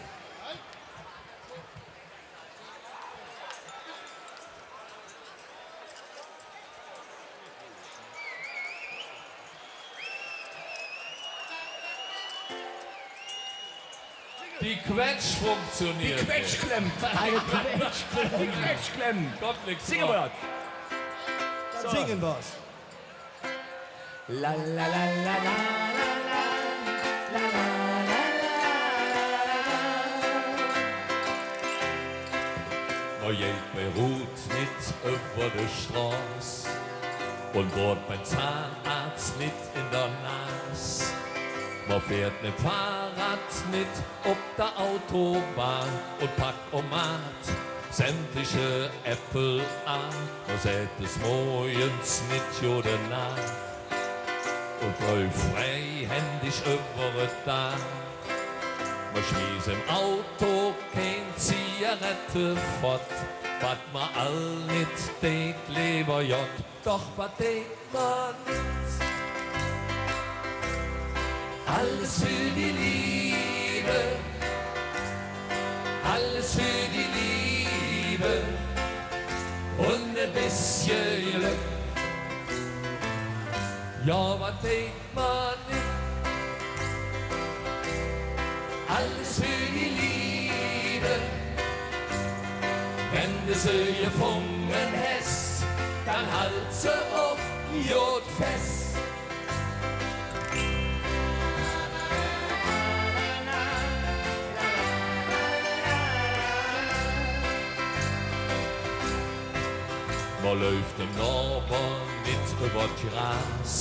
Die Quetsch funktioniert. Die Quetsch klemmt. Die Quetsch klemmt. Die Quetsch klemmt. Kommt nix vor. Singe mer. Dann singe mer's. La, la, la. Mer geiht bei Rut nit üvver de Stroß un bohrt beim Zahnarzt nit en der Nas. Mer fährt mem Fahrrad nit op der Autobahn un pack un maht sämtliche Äppel aan. Mer säht des Morgens nit Gode Naach un läuf freihändig üvver et Daach. Mer schmieß em Auto kein Zigarette fott, wat mer all nit deit, leever Godd. Doch wat deit mer nit? Alles för die Leev, alles för die Leev un e bessche Glöck. Jo, wat deit mer nit? Alles för die Leev. Wenn de se gefunge häs, dann halt se och god fess. Mer läuf dem Nohber nit üvver et Gras,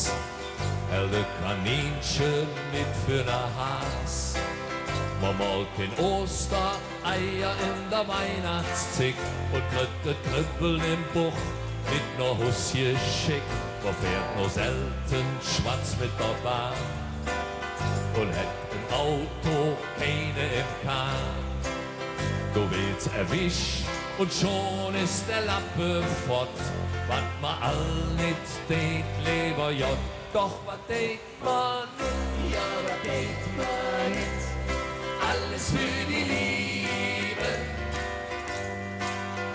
häld e Kaninche nit för ene Has. Mer mahlt kein Ostereier en der Weihnachtszick un kritt et Kribbele em Buch nit noh Hus gescheck. Mer fährt nor selte schwatz met der Bahn un hät em Auto keine em Kahn. Do weed se erwisch un schon es der Lappe fott. Wat mer all nit deit, leever Godd. Doch wat deit mer nit? Jo, wat deit mer nit? Alles för die Leev,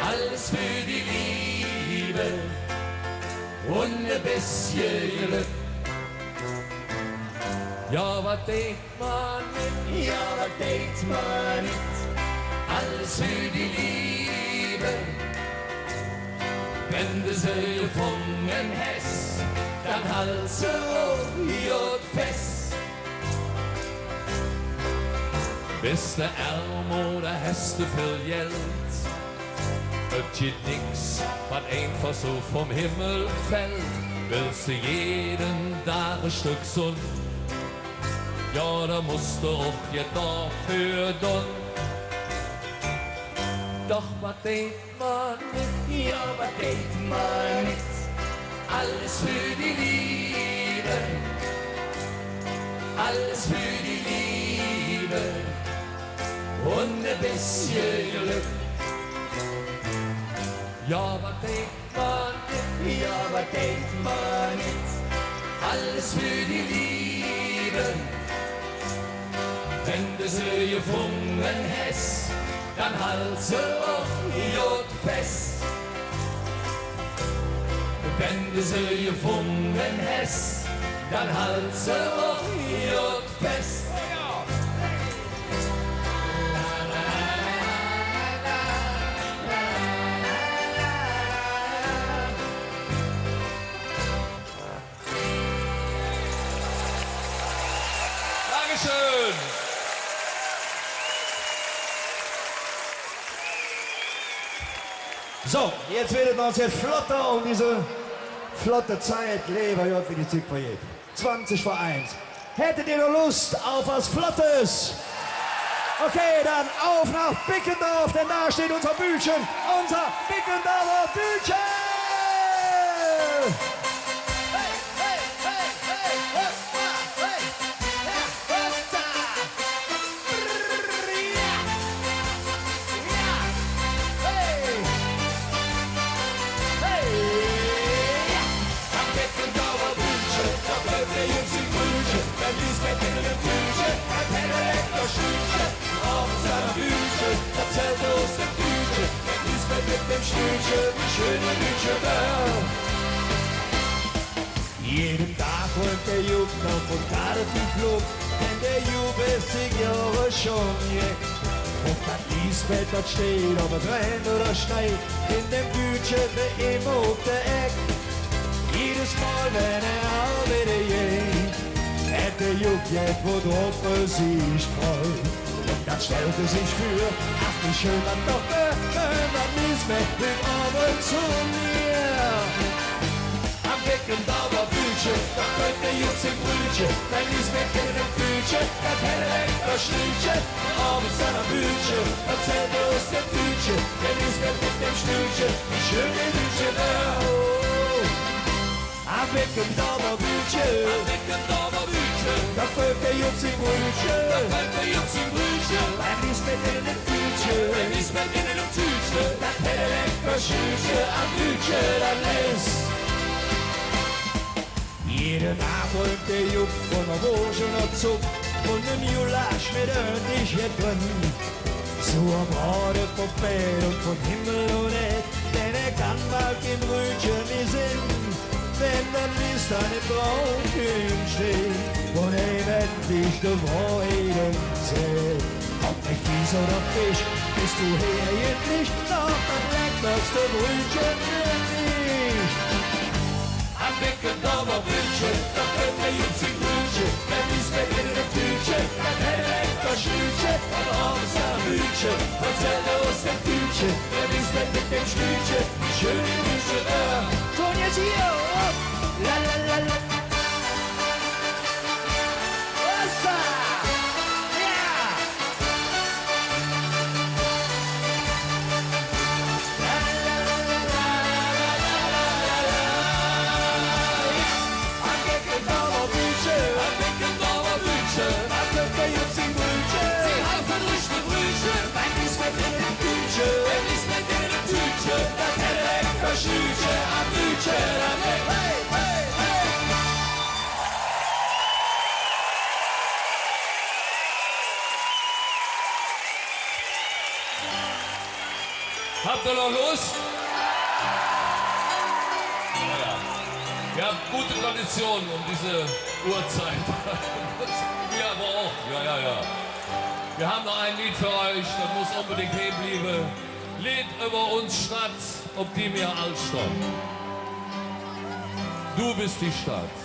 alles för die Leev un e bessche Glöck. Jo, wat deit mer nit? Jo, wat deit mer nit? Alles för die Leev. Wenn de se gefunge häs, dann halt se och god fess. Bes de ärm oder häs de vill Geld, et gitt nix, wat einfach su vum Himmel fällt. Wells de jeden Dag e Stöck Sunn, jo, dann muss de och jet doför dun. Doch wat deit mer nit? Jo, wat deit mer nit? Alles för die Leev, Alles för die Liebe und e bessche Glöck. Jo, wat deit mer, jo, wat deit mer nit? Alles för die Liebe. Wenn de se gefunge häs, dann hald se och god fess. Wenn de se gefunge häs, dann hald se och god fess. Dankeschön. So, jetzt wird es noch sehr flotter und diese flotte Zeit, lieber Gott, wie die Zeit vergeht. Zwanzig vor eins. Hättet ihr noch Lust auf was Flottes? Okay, dann auf nach Bickendorf, denn da steht unser Bütchen, unser Bickendorfer Bütchen! Am Beckendorfer Bütche, do kööm der Jung sing Brütche, dat Liesbett en enem Tütche, dat helle lecker Schnütche. Ovends an der Bütche, do zählt hä us dem Tütche, dat Liesbett met dem Schnütche, wie schön dat Bütche wör. Jeden Dag drömp der Jupp noch vun Gartenflug, denn der Jupp es sing Johre schon jeck. Ov dat Liesbett, dat steiht, ov et rähnt oder schneiht, en dem Tütche wör immer op der Eck. Jedes Mol, wenn hä arbeide geiht, hät der Jupp jet, wo drop hä sich freut. Un dann stellt hä sich vür, ach, wie schön dat doch wör, wenn dat Liesbett hügg Ovend zo mir Am Beckendorfer Bütche, do kööm der Jung sing Brütche, dat Liesbett en enem Tütche, dat helle lecker Schnütche. Ovends an der Bütche, do zählt hä us dem Tütche, dat Liesbett met dem Schnütche, wie schön dat Bütche wör. Am Beckendorfer Bütche, am Beckendorfer Bütche, do kööm der Jung sing Brütche, do kööm der Jung sing Brütche, dat Liesbett en enem Tütche, dat Liesbett en enem Tütche, dat helle lecker Schnütche, am Bütche, dat es. Jeden Ovend drömp der Jupp vun ener Woosch un ener Zupp, vun nem Gulasch met ööntlich jet dren. Su en Brode vum Fett un vun Himmel un Ääd, denn hä kann bal kei Brütche mih sinn, wann dat Lies dann em Braunköhm steiht un hä endlich de Wohrheit säht. Ov met Kis oder Fesch, bes do hee endlich noch dat leckerste Brütche för mich. Am Beckendorfer Bütche, do kööm der Jung sing Brütche, dat Liesbett en enem Tütche, dat helle lecker Schnütche, un ovends an der Bütche, do zählt hä us dem Tütche, dat Liesbett met dem Schnütche, wie schön dat Bütche wör. So, un jetz hee, hopp. La, la, la, la. Hossa! Ja! Am Beckendorfer Bütche, am Beckendorfer Bütche, do kööm der Jung sing Brütche, sing half verdrückte Brütche, beim Liesbett en enem Tütche, beim Liesbett en enem Tütche, dat helle lecker Schnütche, am Bütche, am Beck-, hey, hey, hey! Habt ihr noch Lust? Ja, ja. Ihr habt gute Konditionen um diese Uhrzeit. Wir aber auch. Ja, ja, ja. Wir haben noch ein Lied für euch, das muss unbedingt hängen bleiben. Leed üvver uns Stadt, op die mer all stohn. Du bist die Stadt.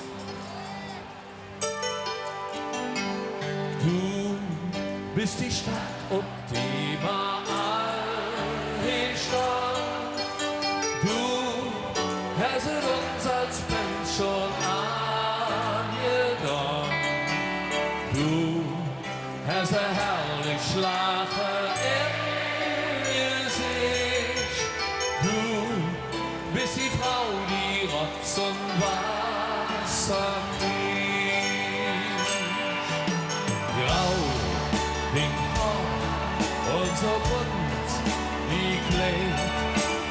Du bist die Stadt, op die mer all hee stohn. Du häs et uns als Minsch schon aangedohn. Du häs e herrlich Laache em Geseech. Du bist die Frau, die rotz un wasser kriecht. Su bunt wie Kleid,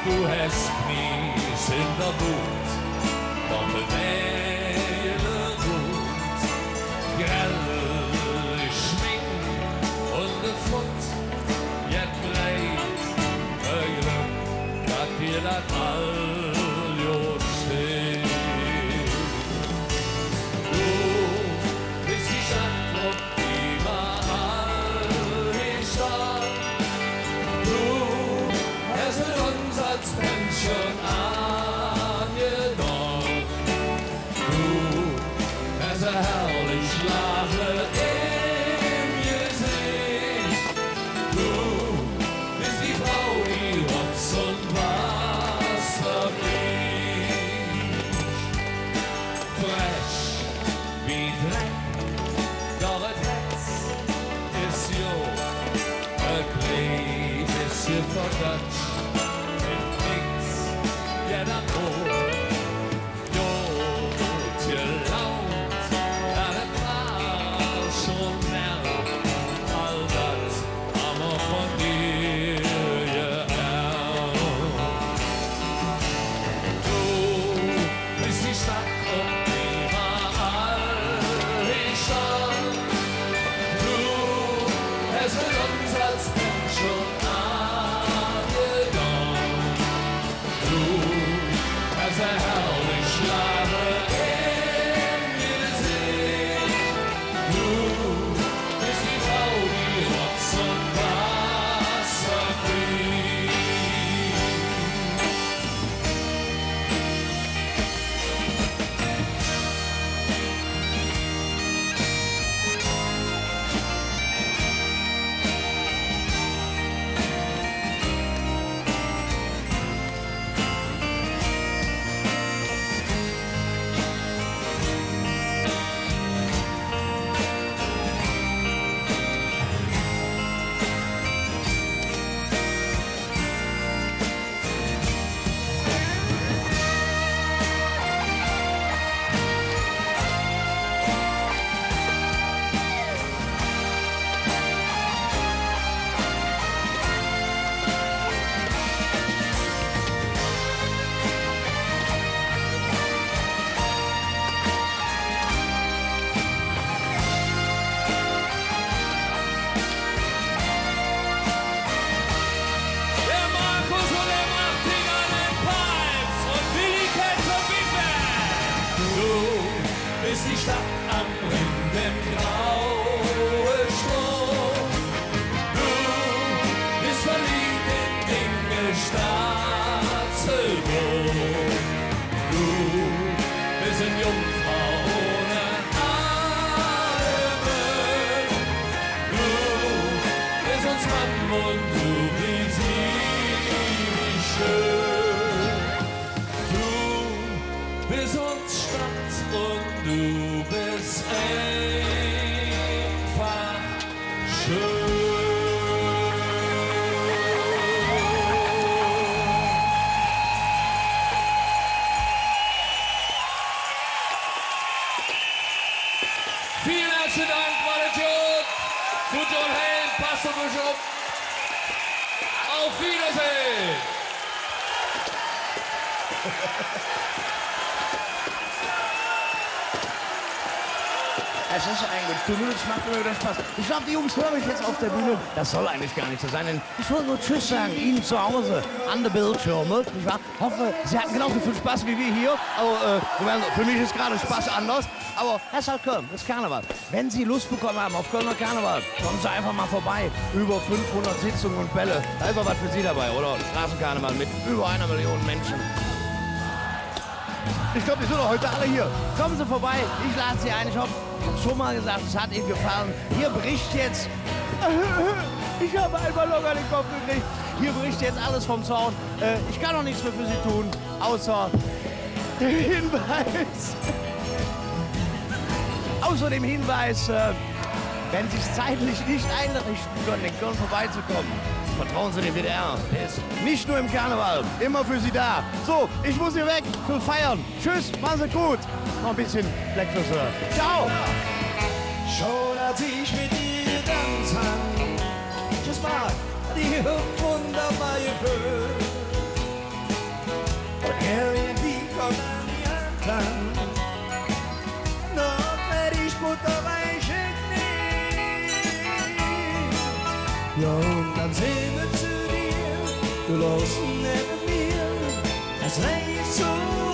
do häs Knies en der Wut, doch de Mädel rund. Grell geschmink un de Fott, jet Kleid, e Glöck, dat dir dat all god steiht. Do bes die Stadt, drop üvverall Stadt. Do häs et uns als Pänz schon aangedock. Do häs e herrlich Lach em Geseech. Do bes die Frau, die Rotz un Wasser kriecht. Frech wie Dreck, doch et Hätz es jo e klee bessche verdatscht, et nix, jo, dann och. Jo, gelaunt, jo, dat wor schon nett, all dat han mer vun dir geerbt. Do bes die Stadt, op die mer all hin schaun. Do häs et uns als Pänz schon aangedock. Do häs e herrlich Lach em Geseech. Do bes die Frau, die Rotz un Wasser kriecht. Der Markus un der Martin an de Pipes un Willi Kett op Big Band. Do bes die Stadt am Rhing, dem graue Stroh. Do bes verleevt en dinge Stadt, Silbo. Do bes en Jungfrau ohne Adem. Do bes uns Mamm un do bes iewig schön. Do bes uns Stadt un do bes einfach schön. Vielen herzlichen Dank, maht et god. Doot jo heim, passt op üch op. Auf Wiedersehen. Es ist eigentlich, zumindest macht mir das Spaß. Ich glaube, die Jungs hören mich jetzt auf der Bühne. Das soll eigentlich gar nicht so sein, denn ich wollte nur Tschüss sagen, Ihnen zu Hause an der Bildschirme, nicht wahr? Hoffe, Sie hatten genauso viel Spaß wie wir hier. Aber, äh, Moment, für mich ist gerade Spaß anders. Aber es ist halt Köln, es ist Karneval. Wenn Sie Lust bekommen haben auf Kölner Karneval, kommen Sie einfach mal vorbei. Über fünfhundert Sitzungen und Bälle. Da ist auch was für Sie dabei, oder? Straßenkarneval mit über einer Million Menschen. Ich glaube, die sind doch heute alle hier. Kommen Sie vorbei. Ich lade Sie ein. Ich hoffe, ich habe es schon mal gesagt, es hat Ihnen gefallen. Hier bricht jetzt, ich habe einmal Loch an den Kopf gekriegt. Hier bricht jetzt alles vom Zaun. Äh, ich kann auch nichts mehr für Sie tun, außer dem Hinweis. Außer dem Hinweis, äh, wenn Sie es zeitlich nicht einrichten können, in Köln vorbeizukommen, vertrauen Sie dem W D R. Der ist nicht nur im Karneval immer für Sie da. So, ich muss hier weg zu feiern. Tschüss, machen Sie es gut. Noch ein bisschen Bläck Fööss. Ciao. Schön, dass ich mit dir getanzt hab. Tschüss, Marc. Die wunderbar geföhlt. Un irgendwie kummt an die Anfang noch fertig butterweiche Knee. Jo, un dann sage ich zo dir, do logs nevven mir, et wör su